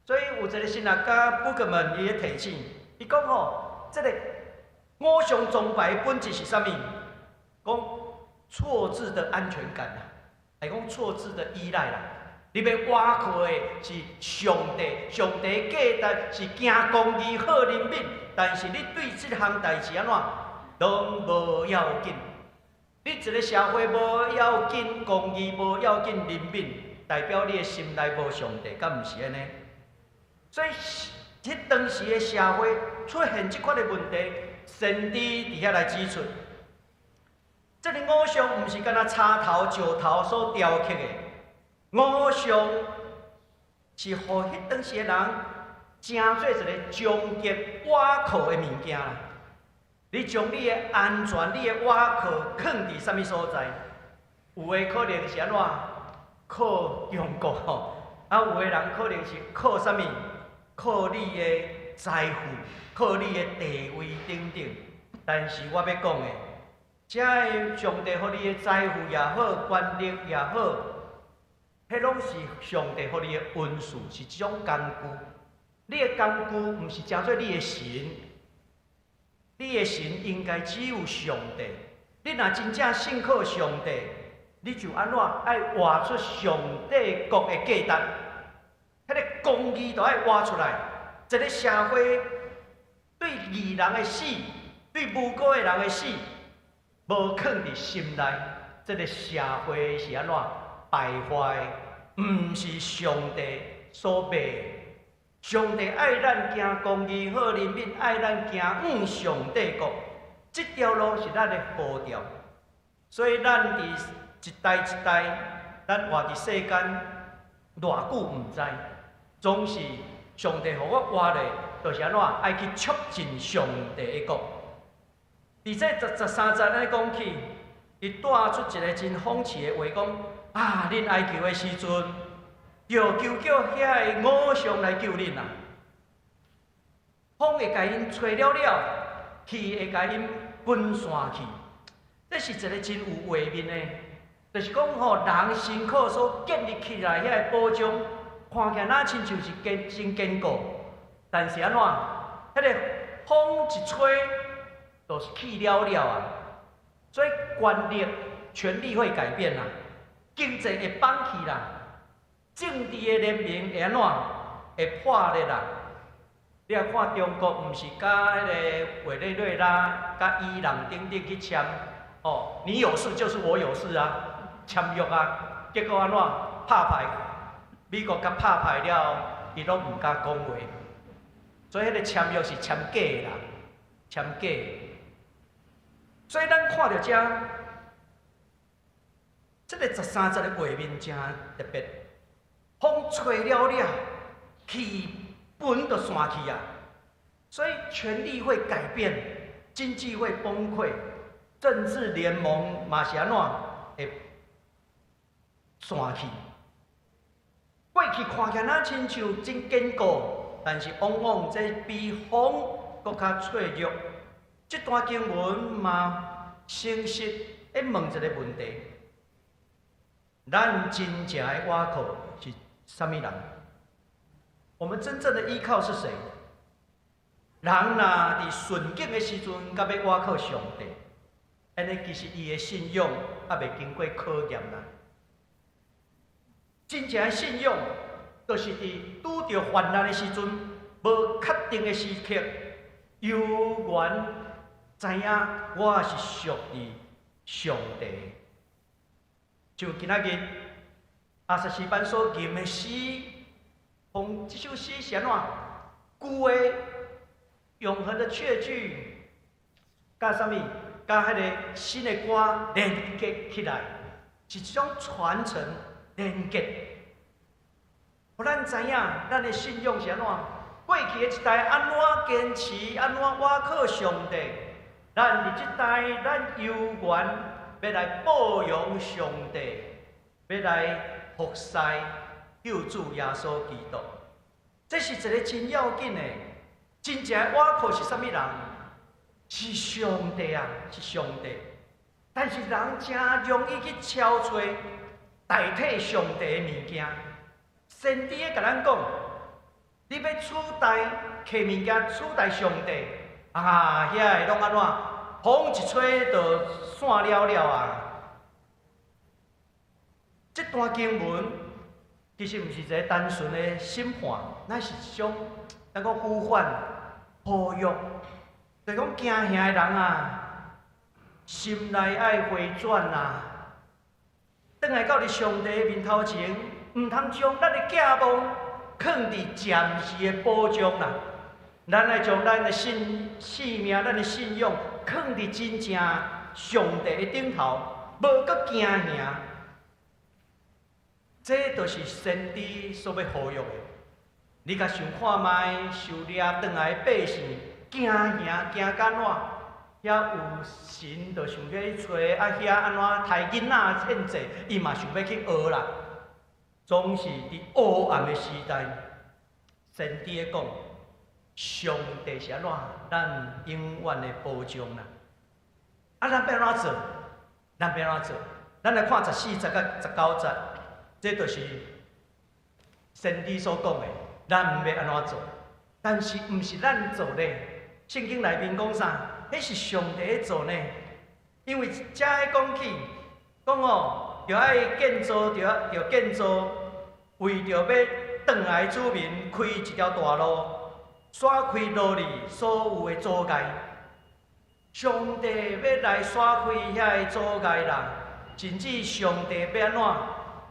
所以有一個神學家布克曼伊咧提醒，伊講吼，這個偶像崇拜的本質是啥物？講錯置的安全感啦，還講錯置的依賴啦。你欲倚靠的是上帝，上帝價值是行公義、好憐憫，但是你對這項代誌按怎，攏無要緊。你一個社會無要緊公義，無要緊憐憫，代表你的心內無上帝，敢毋是按呢？所以，彼當時的社會出現這款的問題，先知佇遐來指出，這个偶像毋是干焦柴頭石頭所雕刻的，偶像是予彼當時的人成做一个終極倚靠的物件啦。你將你的安全、你的倚靠囥佇啥物所在？有的可能是按怎？靠中國吼，啊，有的人可能是靠啥物？靠你的財富、靠你的地位等等。但是我欲講的，這个上帝予你的財富也好，權力也好，彼攏是上帝予你的恩賜，是一種工具。你的工具毋是成做你的神，你的神應該只有上帝。你若真正信靠上帝，你就按怎愛活出上帝國的價值，彼个公義都愛活出來。一个社會對義人的死，對無辜的人的死，無囥佇心內，這个社會是按怎敗壞？毋是上帝所欲的。上帝愛咱行公義、好憐憫，愛咱行往上帝國，這條路是咱的呼召。所以咱佇一代一代，咱活佇世間偌久毋知，總是上帝予我活咧，就是按怎愛去促進上帝的國。佇這13節按呢講起，伊帶出一个真諷刺的話，講啊，恁哀求的時陣，就求叫遐个偶像來救恁啦。風會共𪜶吹了了，氣會共𪜶分散去。這是一个真有畫面的，就是講吼，人辛苦所建立起來遐个保障，看起來若親像是堅真堅固，但是按怎？彼个風一吹，就是去了了啊！所以權力、權力會改變啦，經濟會崩去啦，政治的聯盟會按怎？會破裂啦！你若看中國，毋是佮彼个委內瑞拉、佮伊朗等等去簽，哦，你有事就是我有事啊，簽約啊，結果按怎？拍敗，美國共拍敗了後，伊攏毋敢講話，所以彼个簽約是簽假的啦。簽假。所以咱看著遮，這个13節的畫面誠特別，風吹了了，氣氛就散去啊。所以權力會改變，經濟會崩潰，政治聯盟嘛是按怎會散去。過去看起來若親像真堅固，但是往往這比風閣較脆弱。這段經文嘛，誠實咧問一個問題：咱真正的倚靠是啥物人？我們真正的依靠是誰？人若佇順境的時陣，佮欲倚靠上帝，按呢其實伊的信仰猶未經過考驗啦。真正的信仰，就是佇拄著患難的時陣，無確定的時刻，猶原知影我是屬於上帝。就今仔日亞薩詩班所吟的詩，講這首詩是按怎？舊的永恆的確據，佮啥物？佮彼个新的歌連結起來，是一種傳承連結。予咱知影，咱的信仰是按怎？過去的一代按怎堅持，按怎倚靠上帝？咱佇這代，咱猶原欲來報榮上帝，欲來服侍救主耶穌基督。這是一個真要緊的。真正的倚靠是啥物人？是上帝啊，是上帝。但是人誠容易去抄揣代替上帝的物件。先知咧共咱講，你欲取代摕物件取代上帝，啊，遐个攏按怎？風一吹就散了了啊！這段經文其實毋是一個單純的審判，乃是一種咱講呼喚、呼籲，就是講驚嚇的人啊，心內愛回轉啊，轉來到佇上帝的面頭前，毋通將咱的寄望囥佇暫時的保障啦。咱愛將咱的信性命、咱的信仰，囥佇真正上帝的頂頭，無閣驚嚇。這就是先知所欲呼籲的。你共想看覓，受掠轉來的百姓驚嚇驚甲按怎？遐有神就想欲去揣，啊遐按怎刣囡仔獻祭，伊嘛想欲去學啦。總是佇黑暗的時代，先知咧講，上帝是按怎？咱永遠的保障啦。啊，咱欲按怎做？咱欲按怎做？咱來看14節佮19節，這就是先知所講的，咱欲按怎做？但是毋是咱做咧。聖經內面講啥？彼是上帝咧做呢。因為遮咧講起，講哦，著愛建造，著建造，為著欲轉來子民開一條大路，徙開奴隸所有的阻礙。上帝欲來徙開遐个阻礙啦，甚至上帝欲按怎？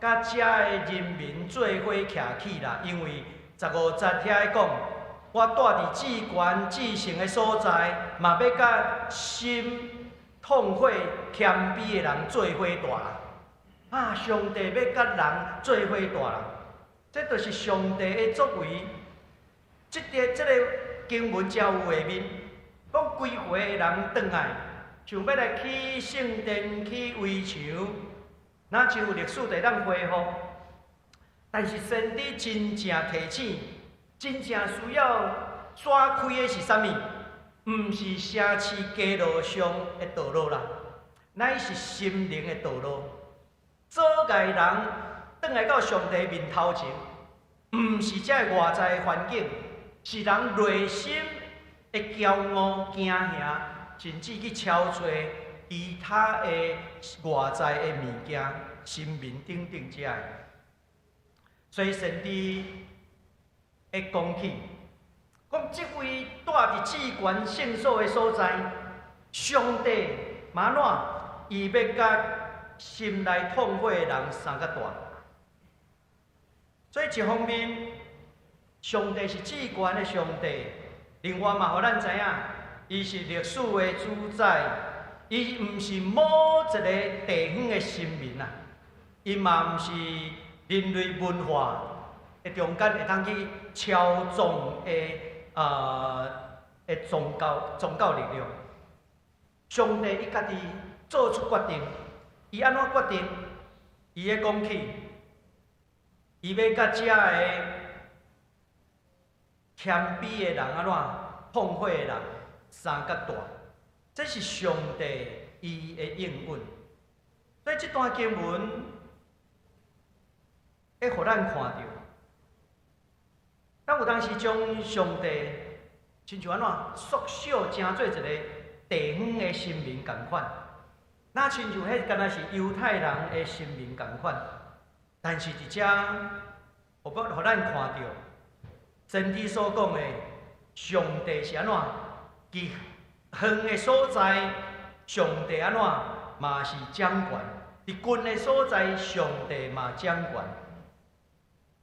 佮遮个人民做伙徛起啦，因為15節遐講，我住佇至懸至聖的所在，嘛欲佮心痛悔謙卑的人做伙蹛啦。啊，上帝欲佮人做伙蹛啦，這就是上帝的作為。這個經文誠有畫面，講歸回的人轉來，想欲來起聖殿、起圍牆，若像歷史會當恢復。但是先知真正提醒，真正需要徙開的是啥物？毋是城市街路上的道路啦，乃是心靈的道路。阻礙人轉來到上帝面頭前，毋是這个外在的環境，是人內心的驕傲、驚嚇，甚至去抄揣其他的外在的物件、神明等等這个。所以先知會講起，講這位蹛佇至懸聖所的所在，上帝嘛按怎？伊欲佮心內痛悔的人相佮蹛。所以一方面，上帝是至懸的上帝；另外嘛，予咱知影，伊是歷史的主宰，伊毋是某一個地方的神明啊，伊嘛毋是人類文化的中間會當去操縱的宗教力量。上帝伊家己做出決定，伊按怎決定？伊咧講起，伊欲佮遮个謙卑的人按怎痛悔的人相佮蹛，這是上帝伊的應允。所以這段經文會予咱看著，咱有當時將上帝親像按怎縮小成做一個地方的神明仝款，若親像彼敢若是猶太人的神明仝款，但是佇遮，予咱看著，先知所講的上帝是按怎？佇遠的所在，上帝按怎嘛是掌權；佇近的所在，上帝嘛掌權。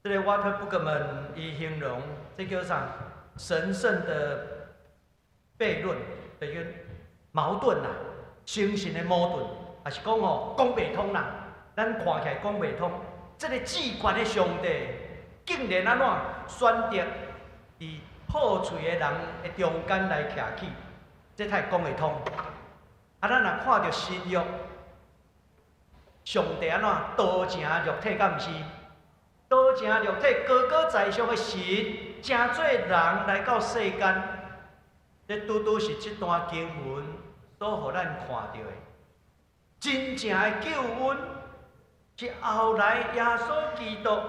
這个瓦特布格門伊形容，這叫啥？神聖的悖論，就是矛盾啦，神聖的矛盾，抑是講吼講袂通啦。咱看起來講袂通。這个至懸的上帝，竟然按怎選擇佇破碎的人的中間來徛起，這才講會通。啊，咱若看著新約，上帝按怎道成肉體，敢毋是？道成肉體，高高在上的神，成做人來到世間，這拄拄是這段經文所予咱看著的。真正的救恩是後來耶穌基督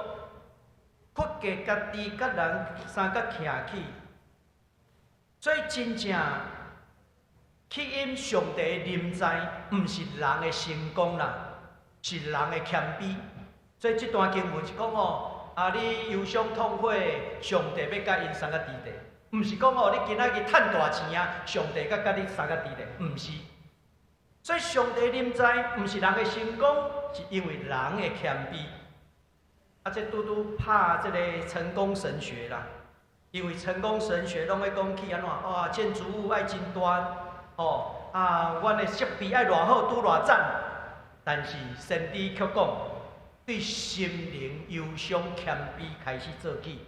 屈格家己佮人相佮徛起，所以真正起因上帝的臨在，毋是人的成功啦，是人的謙卑。所以這段經文是講吼，啊，你憂傷痛悔，上帝欲佮𪜶相佮佇咧，毋是講吼，你今仔日趁大錢啊，上帝佮佮你相佮佇咧，毋是。所以上帝臨在，毋是人的成功，是因為人的謙卑。啊，這拄拄拍這个成功神學啦，因為成功神學攏咧講起按怎，哇，建築物愛真大，吼，啊，阮的設備愛偌好，拄偌讚。但是先知卻講，對心靈憂傷謙卑開始做起，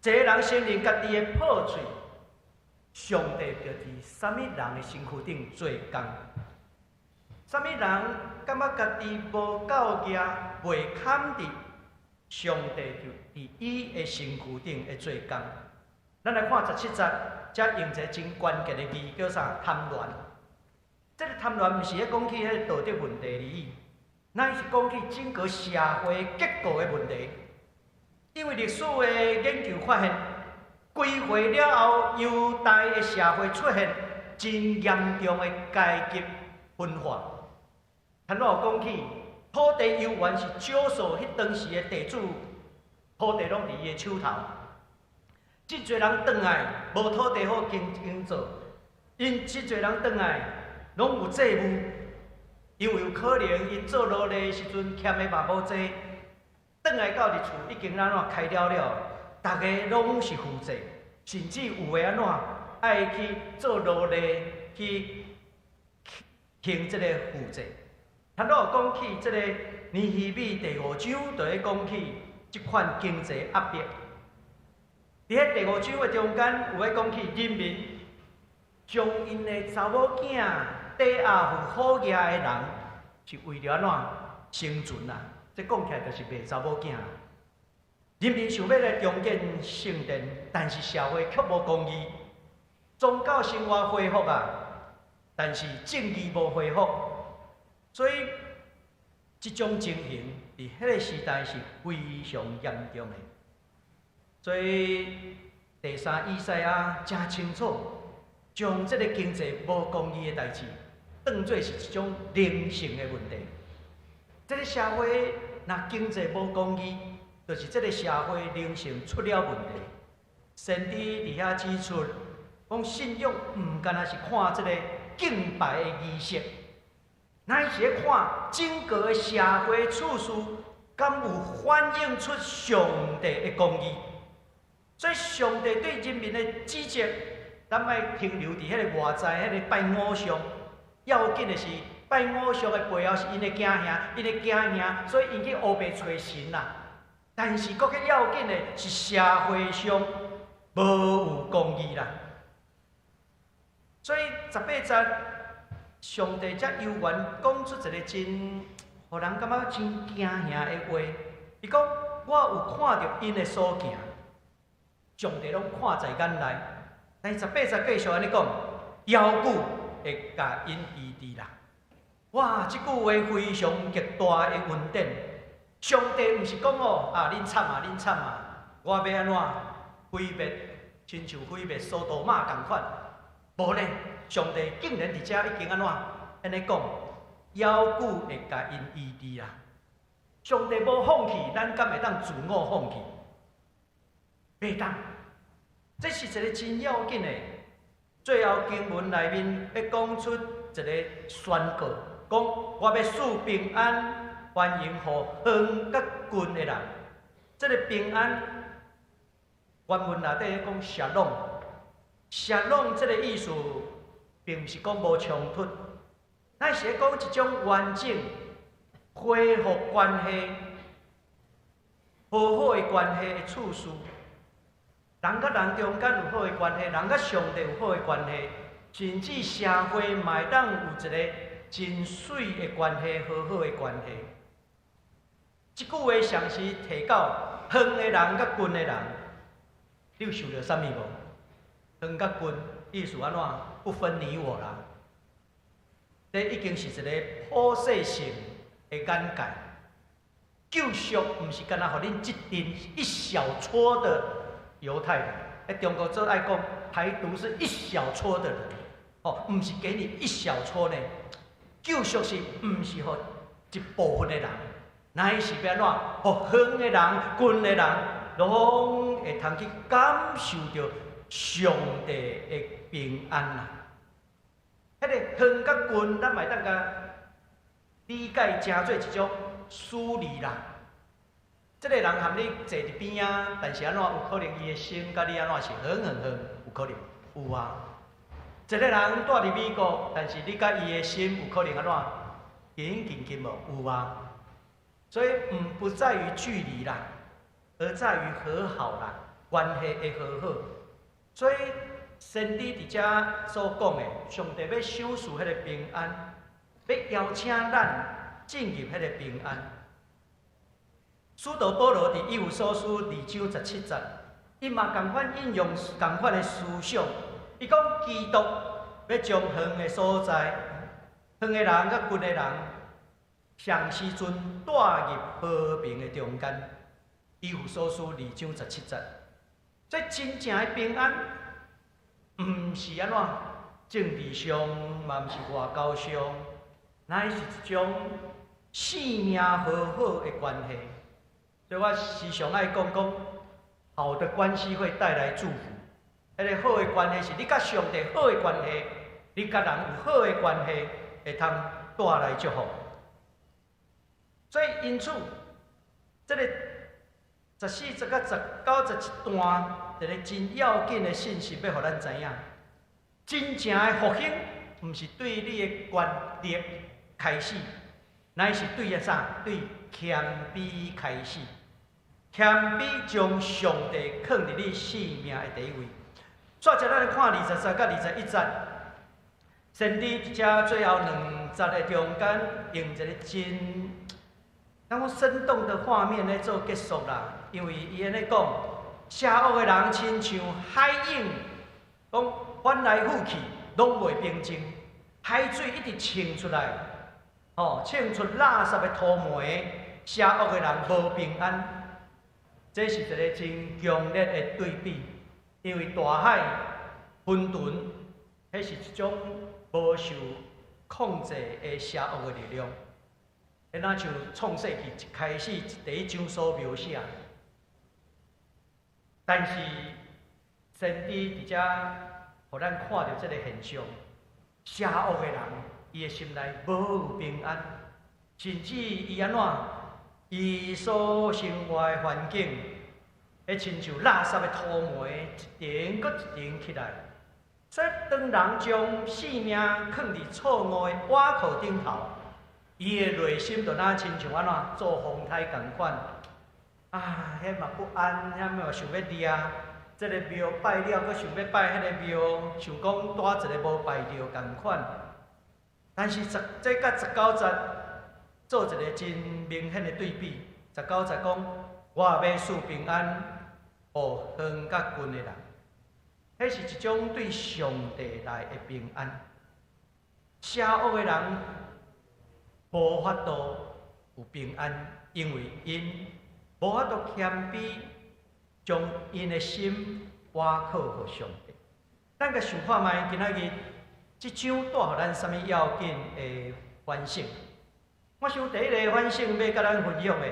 這个人承認家己的破碎，上帝就佇啥物人的身軀頂做工。啥物人感覺家己無夠額、袂堪得，上帝就佇伊的身軀頂會做工。咱來看17節，遮用一个真關鍵的字，叫啥？貪戀。這个貪戀毋是咧講起彼個道德問題而已，乃是講起整個社會結構的問題。因為歷史的研究發現，歸回了後，猶大的社會出現真嚴重的階級分化。頭拄有講起，土地猶原是少數彼當時的地主，土地攏佇伊的手頭。真濟人轉來無土地好耕作，𪜶真濟人轉來攏有債務，因為有可能𪜶做奴隸的時陣欠的嘛無濟，轉來到佇厝已經按怎開了了，逐家攏是負債，甚至有的按怎愛去做奴隸去還這个負債。頭拄有講起這个尼希米第五章，就咧講起這款經濟壓迫。佇彼第五章的中間，有咧講起人民將𪜶的查某囝抵押予好額的人，是為著按怎生存啊？這講起來就是賣查某囝。人民想欲來重建聖殿，但是社會卻無公義，宗教生活恢復啊，但是正義無恢復。所以，這種情形佇彼个時代是非常嚴重的。所以，第三以賽亞誠清楚，將這个經濟無公義的代誌，當做是一種靈性的問題。這个社會若經濟無公義，就是這个社會靈性出了問題。先知佇遐指出，講信仰毋干焦是看這个敬拜的儀式。乃是咧看整個的社會處事，敢有反映出上帝的公義？所以上帝對人民的指責，咱莫停留佇彼个外在，彼个拜偶像。要緊的是拜偶像的背後是𪜶的驚嚇，𪜶的驚嚇，所以𪜶去烏白揣神啦。但是閣較要緊的是社會上無有公義啦。所以十八節，上帝才猶原講出一個真，予人感覺真驚嚇的話。伊講：我有看著𪜶的所行，上帝攏看在眼內。但是十八節繼續按呢講，猶久會共𪜶醫治啦。哇！這句話非常極大的恩典。上帝毋是講哦，啊，恁慘啊，恁慘啊，我欲按怎毀滅，親像毀滅所多瑪仝款。無呢，上帝竟然佇遮已經按怎按呢講，猶久會共𪜶醫治啊！上帝無放棄，咱敢會當自我放棄？袂當。這是一個真要緊的。最後經文內面欲講出一個宣告，講我欲賜平安，歡迎予遠佮近的人。這個平安，原文內底講 shalom，shalom 這個意思，並毋是講無衝突，乃是講一種完整、恢復關係、和好的關係的次序。人佮人中間有好的關係，人佮上帝有好的關係，甚至社會嘛會當有一個真媠的關係、和好的關係。這句話常時提到遠的人佮近的人，你有想著啥物無？遠佮近意思按怎？不分你我啦。這已經是一個普世性的眼界。救贖毋是干焦予恁這陣一小撮的猶太人，喺中國最愛講台獨是一小撮的人，哦，毋是給你一小撮呢。救贖是毋是予一部分的人，乃是欲按怎？予遠的人、近的人，攏會通去感受著上帝的平安啦。彼個遠佮近，咱嘛會當共理解成做一種疏離啦。這個人含你坐佇邊仔，但是按怎有可能伊的心佮你按怎是遠遠遠，有可能有啊。一個人蹛佇美國，但是你佮伊的心有可能按怎緊緊緊無？有啊。所以毋不在於距離啦，而在於和好啦，關係的和好。所以先知佇遮所講的，上帝欲賞賜彼個平安，欲邀請咱進入彼個平安。使徒保羅佇以弗所書二章十七節，伊嘛仝款引用仝款的思想，伊講基督欲將遠的所在、遠的人佮近的人，仝時陣帶入和平的中間。以弗所書二章十七節，這真正的平安，毋是按怎政治上，嘛毋是外交上，乃是一種生命和好的關係。所以我時常愛講講，好的關係會帶來祝福。彼個好的關係是你佮上帝好的關係，你佮人有好的關係，會通帶來祝福。所以因此，這個十四節佮十九節這段，一個真要緊的信息，欲予咱知影。真正的復興，毋是對你的權力開始，乃是對個啥？對謙卑開始。謙卑將上帝囥佇你生命的第一位。煞接咱來看二十節佮二十一節，先知佇遮最後兩節的中間，用一個真，敢講生動的畫面來做結束啦。因為伊按呢講，邪惡的人親像海湧，講翻來覆去攏袂平靜，海水一直衝出來，吼，衝出垃圾的塗糜，邪惡的人無平安。這是一個真強烈的對比，因為大海混沌，彼是一種無受控制的邪惡的力量。彼若像創世記一開始第一章所描寫，但是先知佇遮予咱看著這個現象，邪惡的人，伊的心內無有平安，甚至伊按怎？伊所生活的環境，彼親像垃圾的塗糜，一層閣一層起來。所以當人將性命囥佇錯誤的倚靠頂頭，伊的內心就若親像按怎做風颱仝款，啊，遐嘛不安，遐嘛想欲掠，這个廟拜了，閣想欲拜彼个廟，想講帶一个無拜著仝款。但是十這佮十九節做一个真明顯的對比。十九節講，我欲賜平安予遠佮近的人，彼是一種對上帝來的平安。邪惡的人無法度有平安，因為𪜶無法度謙卑，將𪜶的心倚靠予上帝。咱共想看覓，今仔日這章帶予咱啥物要緊的反省？我想第一个反省欲佮咱分享的，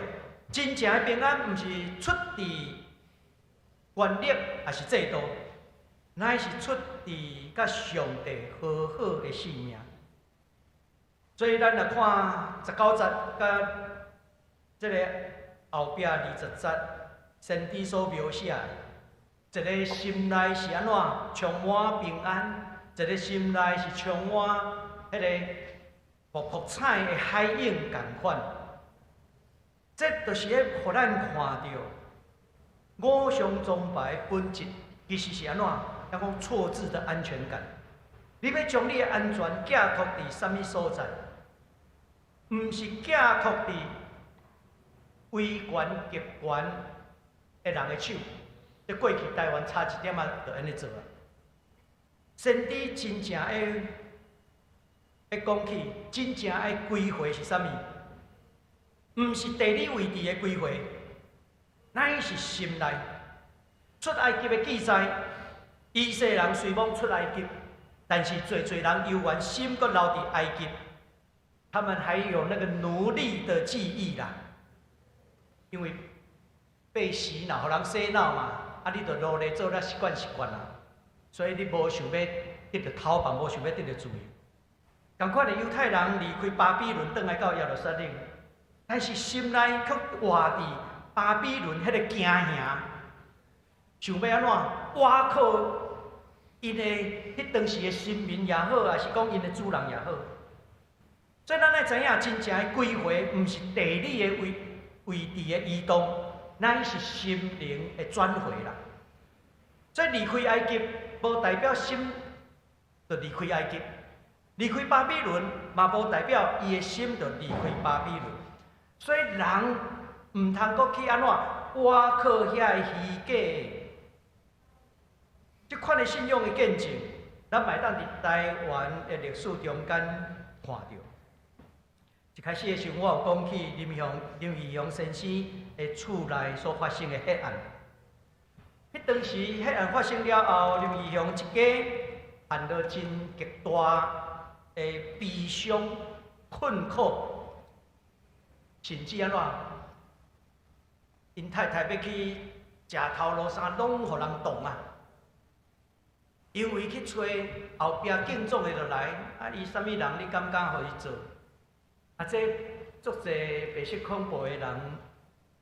真正的平安，毋是出佇權力，抑是制度，乃是出佇佮上帝和好的生命。所以咱若看十九節佮這个後壁20節，先知所描寫的，一个心內是按怎充滿平安，一个心內是充滿彼个瀑瀑彩的海湧仝款。這就是咧，予咱看著偶像崇拜本質，其實是按怎？抑講錯置的安全感。你欲將你的安全寄託佇啥物所在？毋是寄託佇威權極權的人的手。這過去台灣差一點仔就按呢做啊。先知真正的欲講起，真正的歸回是啥物？毋是地理位置的歸回，乃是心內。出埃及的記載，以色列人雖罔出埃及，但是濟濟人猶原心閣留佇埃及，他們還有那個奴隸的記憶啦。因為被洗腦，予人洗腦嘛，啊，你就奴隸做了習慣習慣啦，所以你無想欲得著逃亡，無想欲得著自由。仝款的猶太人離開巴比倫，轉來到耶路撒冷，但是心內卻活佇巴比倫彼個驚嚇，想欲按怎倚靠𪜶的彼當時的神明也好，抑是講𪜶的主人也好。所以咱愛知影，真正的歸回，毋是地理的位置的移動，乃是心靈的轉回啦。所以離開埃及，無代表心就離開埃及；離開巴比倫，嘛無代表伊的心就離開巴比倫。所以人毋通閣去按怎倚靠遐个虛假的，這款的信仰的見證，咱嘛會當佇台灣的歷史中間看著。一開始的時陣，我有講起林義雄先生的厝內所發生的血案。彼當時血案發生了後，林義雄一家陷入真極大的悲傷、困苦，甚至按怎？𪜶太太欲去食頭路啥，攏予人擋啊！因為去揣後壁警總的就來，啊，伊啥物人，你敢敢予伊做？啊，這足濟白色恐怖的人，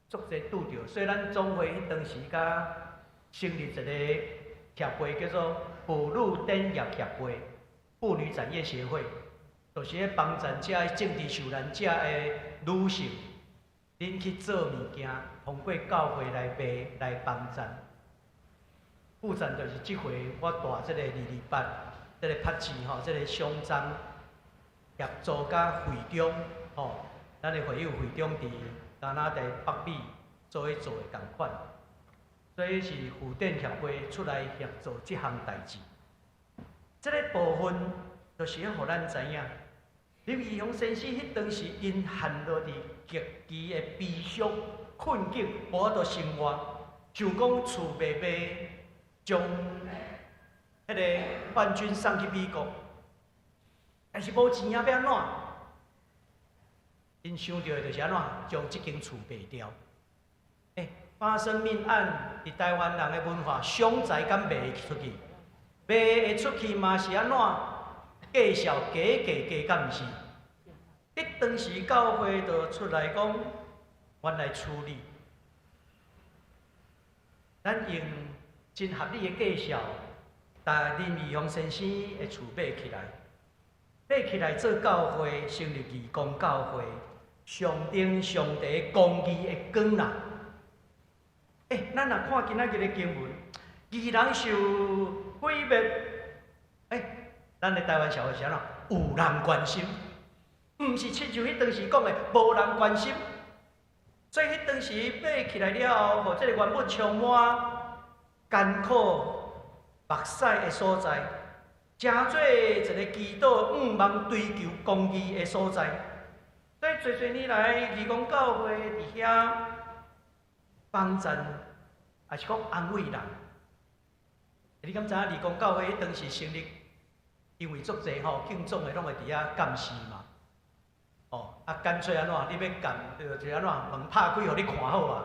足濟拄著，所以咱總會彼當時才成立一個協會，叫做婦女展業協會、婦女展業協會，就是咧幫贊遮政治受難者的女性，恁去做物件，通過教會來賣來幫贊。輔贊就是這回我帶這个228，這个拍字吼，這个賞章協助佮會長吼，咱的會友會長佇加拿大北美做咧做的仝款，所以是婦展協會出來協助這項代誌。這个部分就是欲予咱知影，林義雄先生彼當時𪜶陷落佇極其的悲傷困境，無法度生活，想講厝賣賣，將彼个冠軍送去美國，但是無錢啊，欲按怎？𪜶想著的就是按怎，將這間厝賣掉。欸，發生命案佇台灣人的文化，傷財敢賣會出去？賣會出去嘛是按怎？介紹假假假，敢毋是？彼當時教會就出來講，阮來處理，咱用真合理的介紹，共林義雄先生的厝買起來，買起來做教會，成立義工教會，象徵上帝公義的光啦。欸，咱若看今仔日的經文，義人受毀滅，欸，咱的台灣社會是按怎？有人關心，毋是親像彼當時講的，無人關心。所以彼當時買起來了後，予這个原本充滿艱苦目屎的所在，成做一个祈禱、向望、追求公義的所在。所以濟濟年來，義工教會佇遐幫贊，抑是講安慰人。你敢知影義工教會彼當時成立，因為足濟吼敬總的攏會佇遐監視嘛。哦，啊，乾脆按怎？你欲監，就按怎？門拍開，予你看好啊。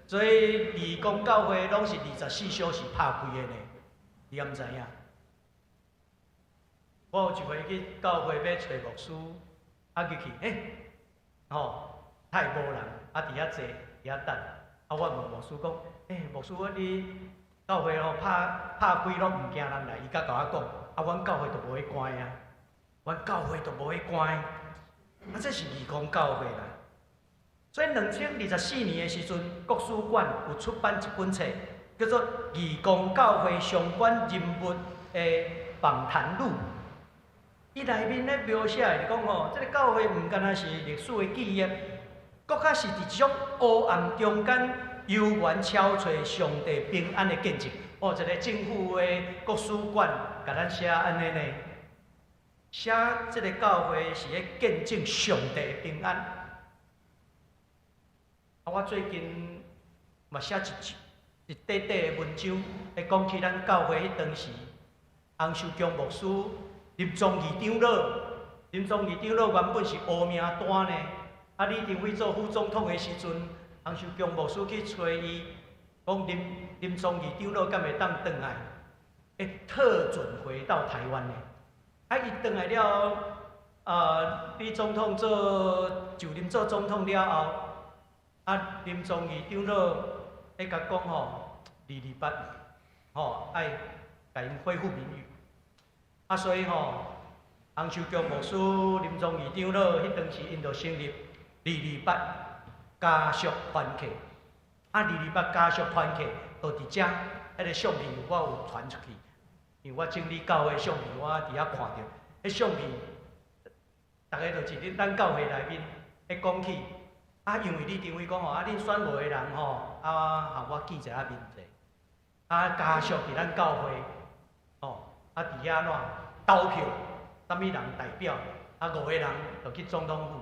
所以義工教會攏是24小時拍開的呢。你敢知影？我有一回去教會欲揣牧師，啊入去，欸，吼，太無人，啊佇遐坐，佇遐等。啊，我問牧師講，欸，牧師，啊你教會吼拍拍開攏毋驚人來，伊才共我講，啊，阮教會都無咧關啊，阮教會都無咧關。啊，這是義工教會啦。所以2024年的時陣，國史館有出版一本冊，叫做《義工教會相關人物的訪談錄》。伊內面咧描寫的是講吼，這个教會毋干焦是歷史的記憶，閣較是佇這種黑暗中間猶原敲揣上帝平安的見證。哦，一个政府的國史館共咱寫按呢呢，寫這个教會是咧見證上帝的平安。啊，我最近嘛寫一短短的文章，咧講起咱教會彼當時，洪秀強牧師、林宗義長老，林宗義長老原本是烏名單呢。啊，李登輝做副總統的時陣，洪秀強牧師去揣伊，講林宗義長老敢會當轉來？會特准回到台灣呢？啊，伊轉來了後，李總統做就任做總統了後，啊，林宗義長老咧共講吼，228，吼，愛共𪜶恢復名譽。啊，所以吼，洪秀強牧師、林宗義長老，彼當時𪜶就成立二二八家屬團契。啊，二二八家屬團契就佇遮，彼个相片我有傳出去，因為我整理教會相片，我佇遐看著，彼相片，逐个就佇咱教會內面，咧講起，啊，因為李登輝講吼，啊，恁選五个人吼，啊，予我見一下面者，啊，家屬佇咱教會，吼，啊，佇遐按怎投票，啥物人代表，啊，五個人就去總統府。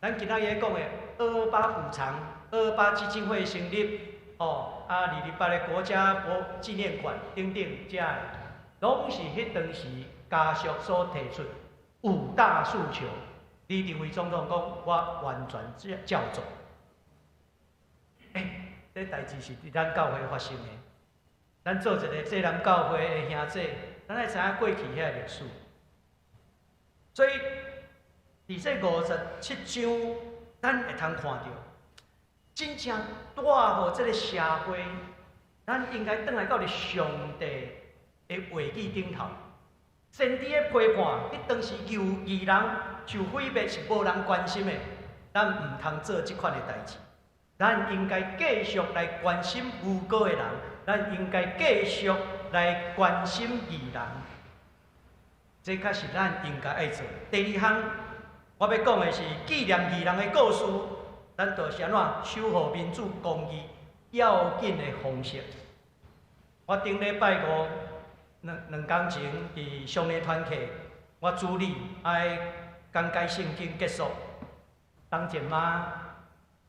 咱今仔日講的二二八補償、二二八基金會成立，吼，啊，二二八的國家博紀念館等等，遮的，攏是彼當時家屬所提出五大訴求。李登輝總統講，我完全照做。欸，這代誌是佇咱教會發生的。咱做一个濟南教會的兄弟，咱愛知影過去遐歷史。所以，佇這57章，咱會通看著，真正帶予這个社會，咱應該轉來到佇上帝的話語頂頭。先知的批判，彼當時猶義人受毀滅是無人關心的，咱毋通做這款的代誌。咱應該繼續來關心無辜的人，咱應該繼續來關心義人。這才是咱應該愛做。第二項，我欲講的是紀念義人的故事，咱就是按怎守護民主公義要緊的方式。我頂禮拜五兩兩工前佇少年團契，我主禮愛講解聖經結束，張姐媽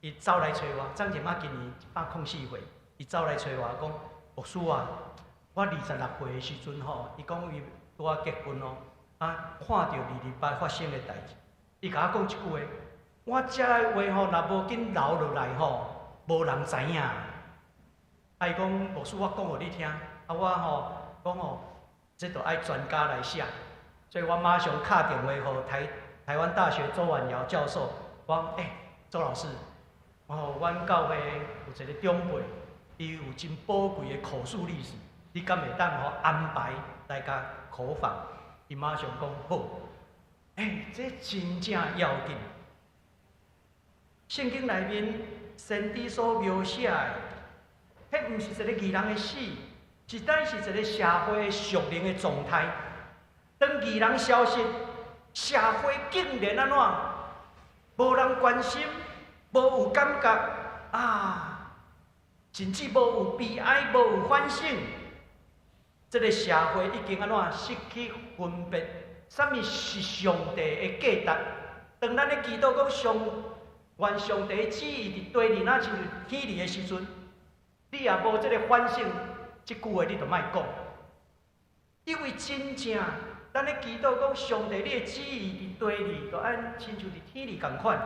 伊走來揣我，張姐媽今年104歲，伊走來揣我講，牧師啊，我26歲的時陣吼，伊講伊拄仔結婚咯，啊，看著二二八發生的代誌，伊共我講一句話，我遮的話吼，若無緊留落來吼，無人知影。啊，伊講牧師，我講予你聽，啊，我吼講吼，這著愛專家來寫，所以我馬上敲電話予台灣大學周婉瑤教授，我講，欸，周老師，哦，阮教會有一個長輩，伊有真寶貴的口述歷史。你敢會當予安排來共口訪？伊馬上講好。欸，這真正要緊。聖經內面先知所描寫的，彼毋是一個義人的死，實在是一個社會屬靈的狀態。當義人消失，社會竟然按怎？無人關心，無有感覺啊，甚至無有悲哀，無有反省。這個社會已經按怎失去分別，啥物是上帝的價值？當咱咧祈禱講上願上帝旨意佇地裡，若親像天裡的時陣，你也無這个反省，這句話你就莫講。因為真正咱咧祈禱講上帝，你的旨意佇地裡，就按親像佇天裡仝款。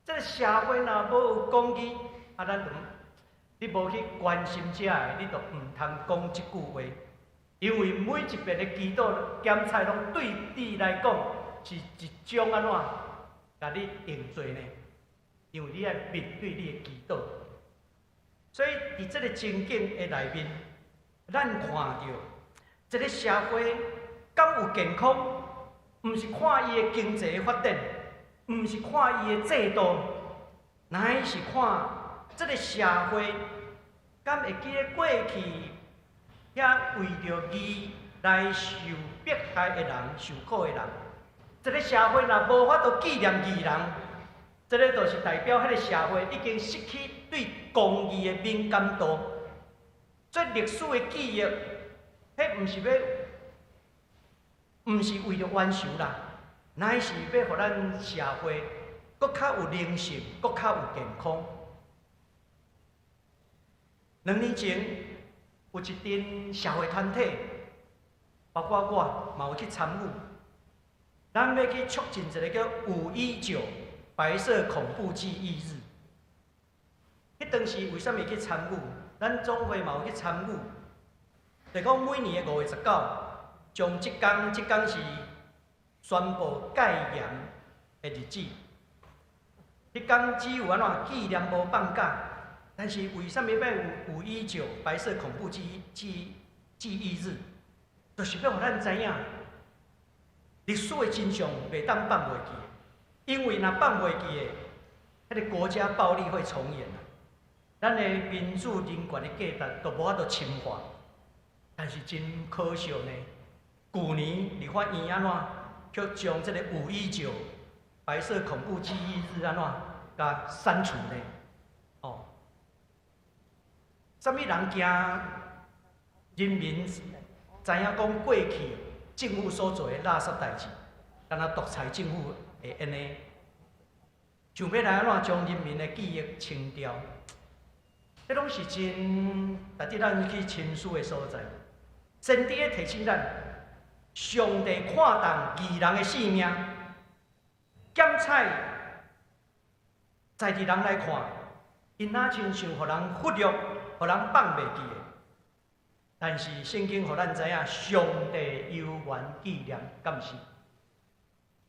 這个社會若無有公義，啊，咱就你無去關心這个，你就毋通講這句話。因為每一遍的祈禱檢採，攏對你來講是一種按怎，共你定罪呢？因為你愛面對你的祈禱。所以佇這个情景的內面，咱看著一个社會敢有健康，毋是看伊的經濟發展，毋是看伊的制度，乃是看這个社會敢會記得過去遐為著義來受迫害的人、受苦的人。這个社會若無法度紀念義人，這个就是代表彼个社會已經失去對公義的敏感度。這歷史的記憶，彼毋是欲，毋是為著冤仇啦，乃是欲予咱社會閣較有靈性，閣較有健康。2年前，有一陣社會團體，包括我，嘛有去參與。咱欲去促進一个叫5·19白色恐怖記憶日。彼當時為啥物去參與？咱總會嘛有去參與。就講每年的5月19，將這工這工是宣布戒嚴的日子。彼工只有按怎紀念無放假，但是為啥物欲有5·19白色恐怖記憶日？就是欲予咱知影歷史的真相袂當放袂記，因為若放袂記的，彼个國家暴力會重演啊！咱的民主人權的價值都無法度深化。但是真可惜呢，舊年立法院按怎，卻將這个5·19白色恐怖記憶日按怎，共刪除呢？哦，啥物人驚人民知影講過去政府所做的垃圾代誌，敢若獨裁政府會按呢，想欲來按怎將人民的記憶清掉？這攏是真值得咱去深思的所在。先知咧提醒咱，上帝看重義人的性命，檢採在佇人來看，𪜶若親像予人忽略、予人放袂記的。但是聖經予咱知影，上帝猶原紀念，敢是？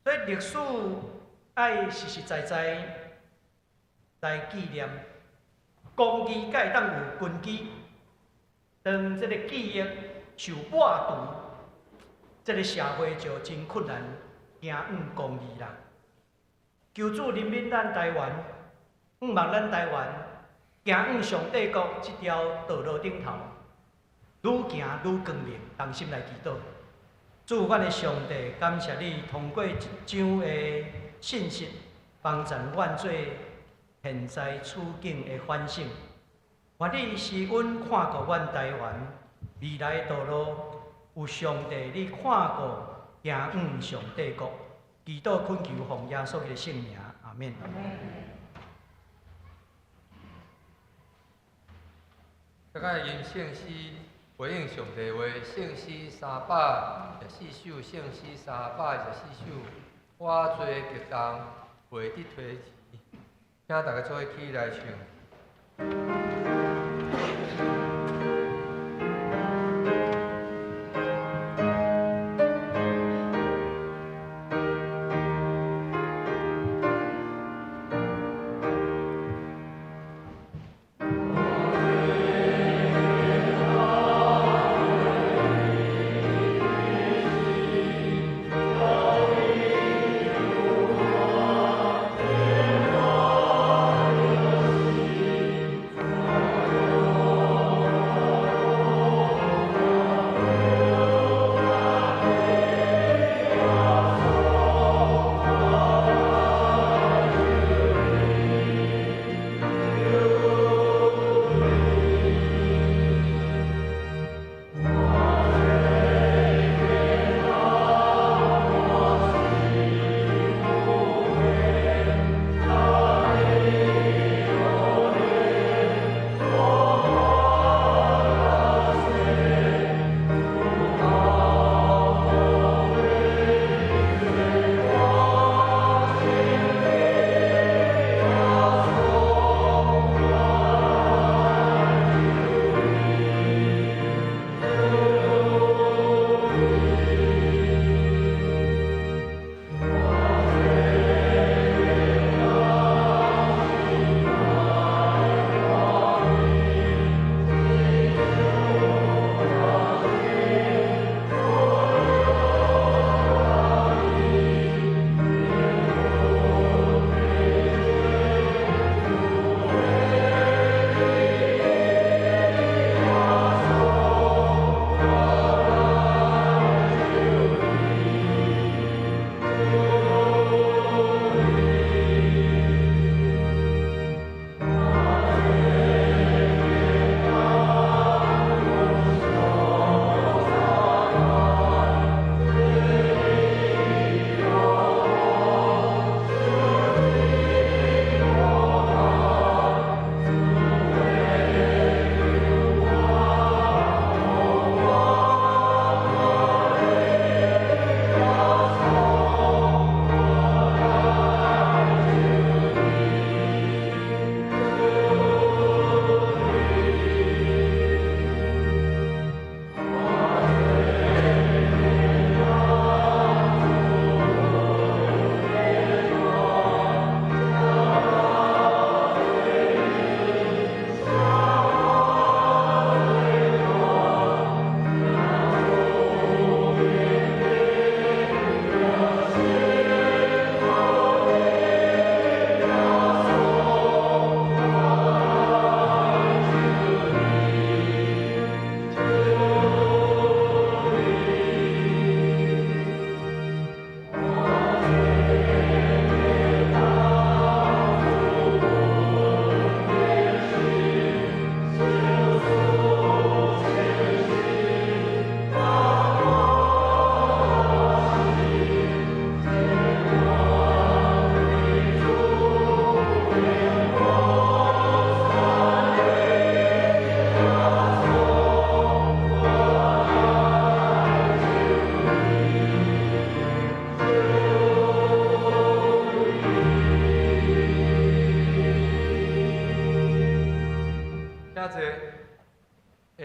所以歷史愛實實在在來紀念，公義才會當有根基。當這个記憶受抹除，這个社會就真困難行向公義啦。求主憐憫咱台灣，向望咱台灣行向上帝國這條道路頂頭，愈行愈光明，同心來祈禱。主，阮的上帝，感謝你通過這章的信息，幫助阮做現在處境的反省。願你施恩看顧阮台灣未來的道路，有上帝你看顧行向上帝國。祈禱懇求奉耶穌的聖名，阿們。這個吟聖詩回應上帝話，聖詩324首，聖詩324首，我罪極重，袂得推辭，請大家做伙起來唱。我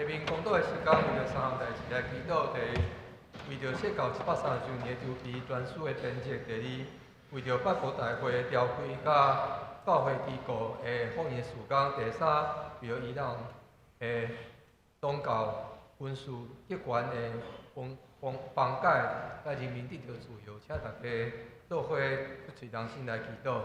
面講道的時間，為著三項代誌來祈禱。第一，為著釋教130週年籌備全書的編輯；第二，為著北部大會的召開佮教會機構的福音事工；第三，為著伊朗的宗教軍事極權的崩崩崩解，佮人民得著自由，請大家做伙出喙同心來祈禱。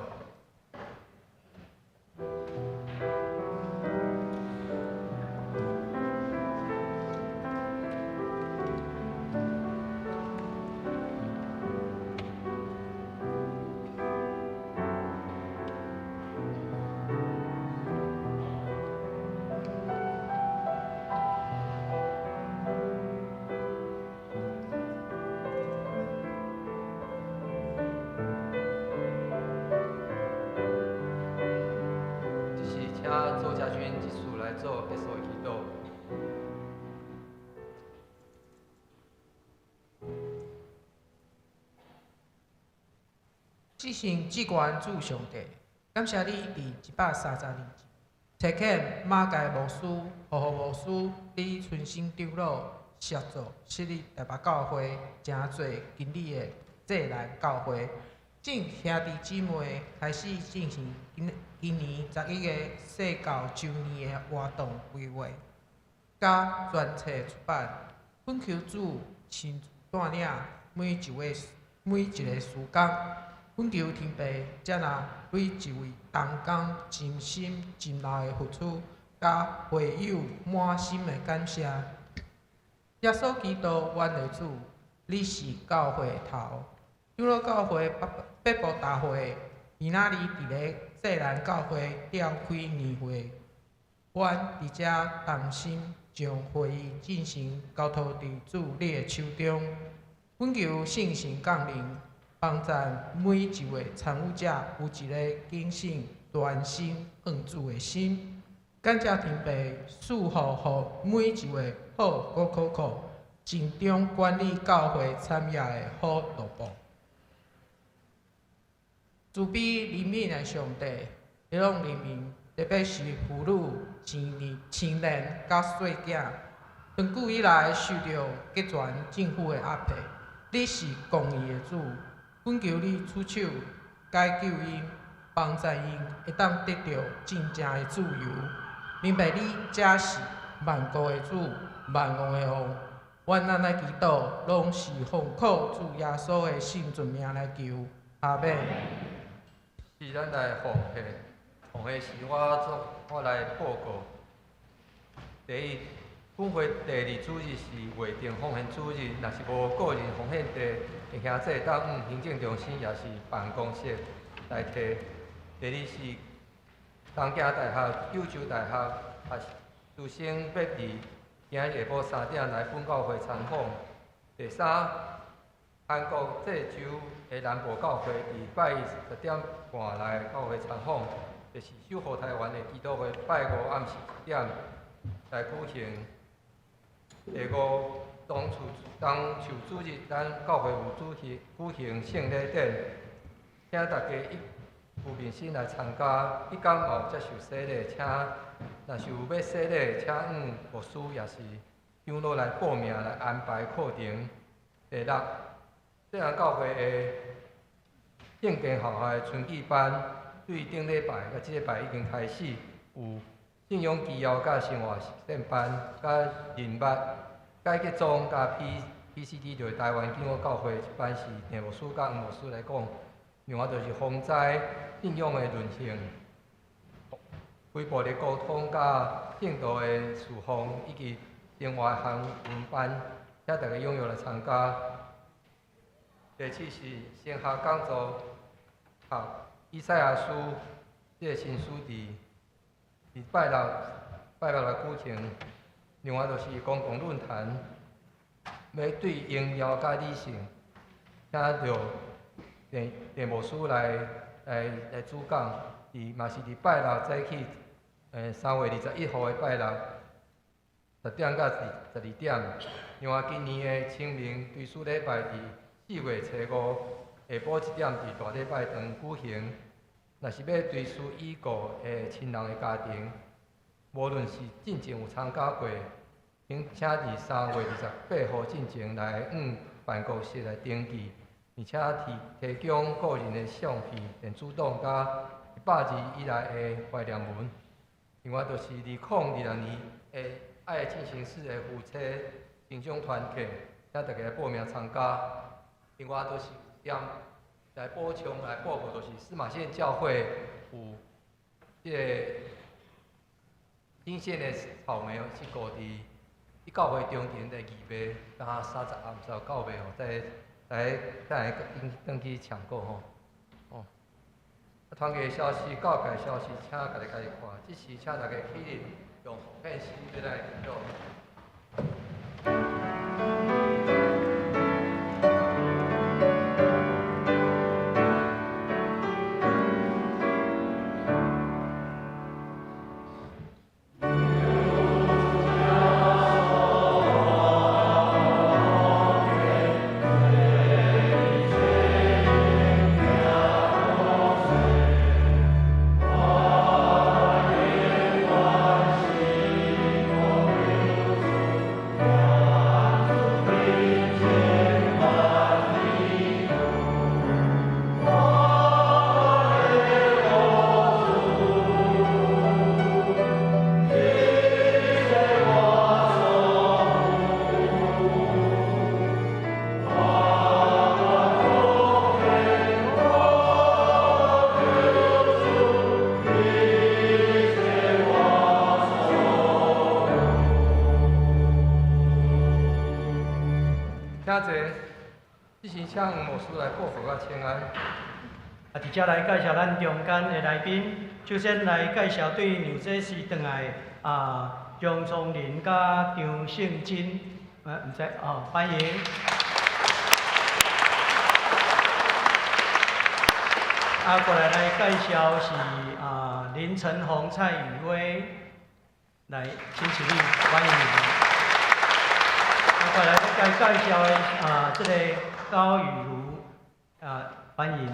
這是請周家軍執事來做結束的祈禱。至聖至懸主上帝，感謝你佇130年前，差遣馬偕牧師、何何牧師、李春生長老協助設立台北教會，成做今日的濟南教會。請兄弟姊妹開始進行今今年11个釋教週年的活動規劃，佮全冊出版。懇求主親自帶領每一個事工。懇求天父接納每一位同工盡心盡力的付出，佮會友滿心的感謝。耶穌基督，阮的主，你是教會的頭。長老教會北北部大會今仔日佇咧濟南教會召開年會，阮佇遮同心將會議進行交託佇主你的手中，懇求聖神降臨，幫贊每一位參與者有一個謹慎、專心向主的心。感謝天父賜福予每一位好閣可靠、盡忠管理教會產業的好奴僕。慈悲憐憫的上帝，伊朗人民，特別是婦女、青年、青年佮細囝，長久以來受著極權政府的壓迫。你是公義的主，懇求你出手解救𪜶，幫助𪜶會當得著真正的自由。明白你才是萬國的主、萬王的王。阮按呢祈禱，攏是奉靠主耶穌的聖尊名來求。阿們。是咱來奉獻，奉獻是我做我來報告。第一，本會第二主日是未定奉獻主日，若是無個人奉獻的，兄弟當行政中心也是辦公室來提。第二是東京大學、九州大學學師生欲佇今日下晡3點來本教會參訪。第三，韓國濟州的南部教會佇拜一10點半來教會參訪。第四，守護台灣的祈禱會拜五暗時7點來舉行。第五，當厝當樹主日，咱教會有主席舉行聖禮典，請大家一有熱心來參加。彼工嘛有接受洗禮，請若是有欲洗禮，請向牧師也是長老來報名來安排課程。第六，濟南教會的正經學校的春季班，對頂禮拜佮這禮拜已經開始有信仰基要佮生活實踐班，佮人脈改革宗佮 PCD 就是台灣長老教會一班是鄭牧師佮黃牧師來講。另外就是防災信仰的論性、微博的溝通佮聖道的事奉，以及生活韓文班，請大家踴躍來參加。第七是神學講座，以賽亞書這个新書佇拜六來舉行。另外就是公共論壇，欲對榮耀佮理性，請著鄭鄭牧師來主講，佇嘛是佇拜六早起，3月21號的拜六，10點到12點。另外今年的清明追思禮拜佇4月初五下晡1點佇大禮拜堂舉行。若是欲追思已故的親人的家庭，無論是進前有參加過请伫3月28号进前来往办公室来登记，而且提供个人的相片、电子档佮100字以内的怀念文。另外，就是2026年的爱进行式的夫妻成长团契，请大家报名参加。另外，就是点来补充来报告，就是司马县教会有这个新鲜的草莓是顾伫教会中庭在预备，敢30暗才有够卖吼，再来再来转去抢购吼。哦，团契消息、教界消息，请大家家己看。这时，请大家起立，用奉献诗来祈祷。请坐，这时请黄牧师来报告佮请安。啊，伫遮来介绍咱中间的来宾，首先来介绍对纽泽西转来啊，张聪林佮张胜珍，毋知哦，欢迎。啊，过来来介绍是啊林承宏、蔡宇威，来，请起立，欢迎你们。过来介绍的啊，这个高雨如啊，欢迎。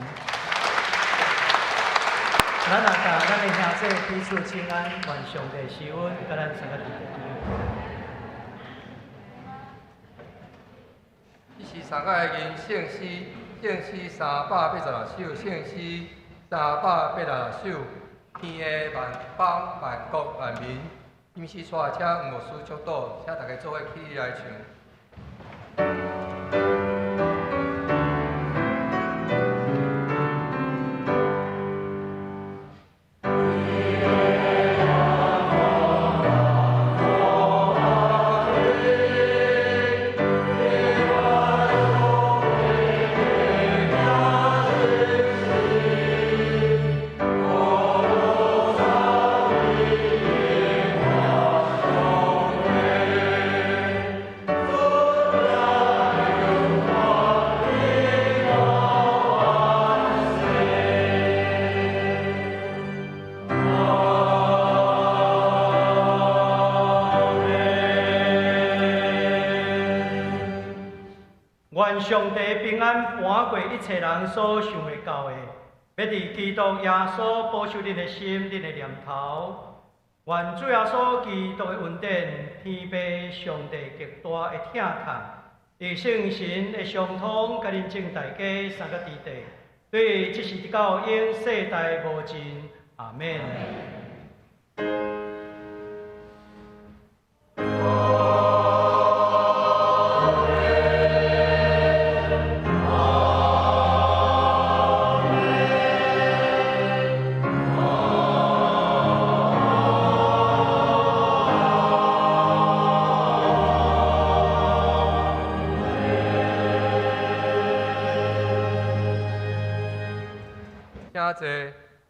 咱也共咱的兄弟彼此请安，愿上帝施恩，佮咱三个伫。这是三个吟圣诗，圣诗386首，圣诗386首，天的万邦万国万民，吟诗出来，请黄牧师祝祷，请大家做伙起来唱。愿上帝平安搬过一切人所想会到的，欲伫基督耶稣保守恁的心、恁的念头。愿主耶稣基督的恩典、天父上帝极大的疼痛，与圣神的相通，佮恁众大家三个弟弟，对，这时直到永世代无尽。阿们。请坐，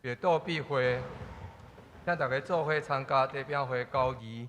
阅读笔会，请大家做伙参加地饼会交谊。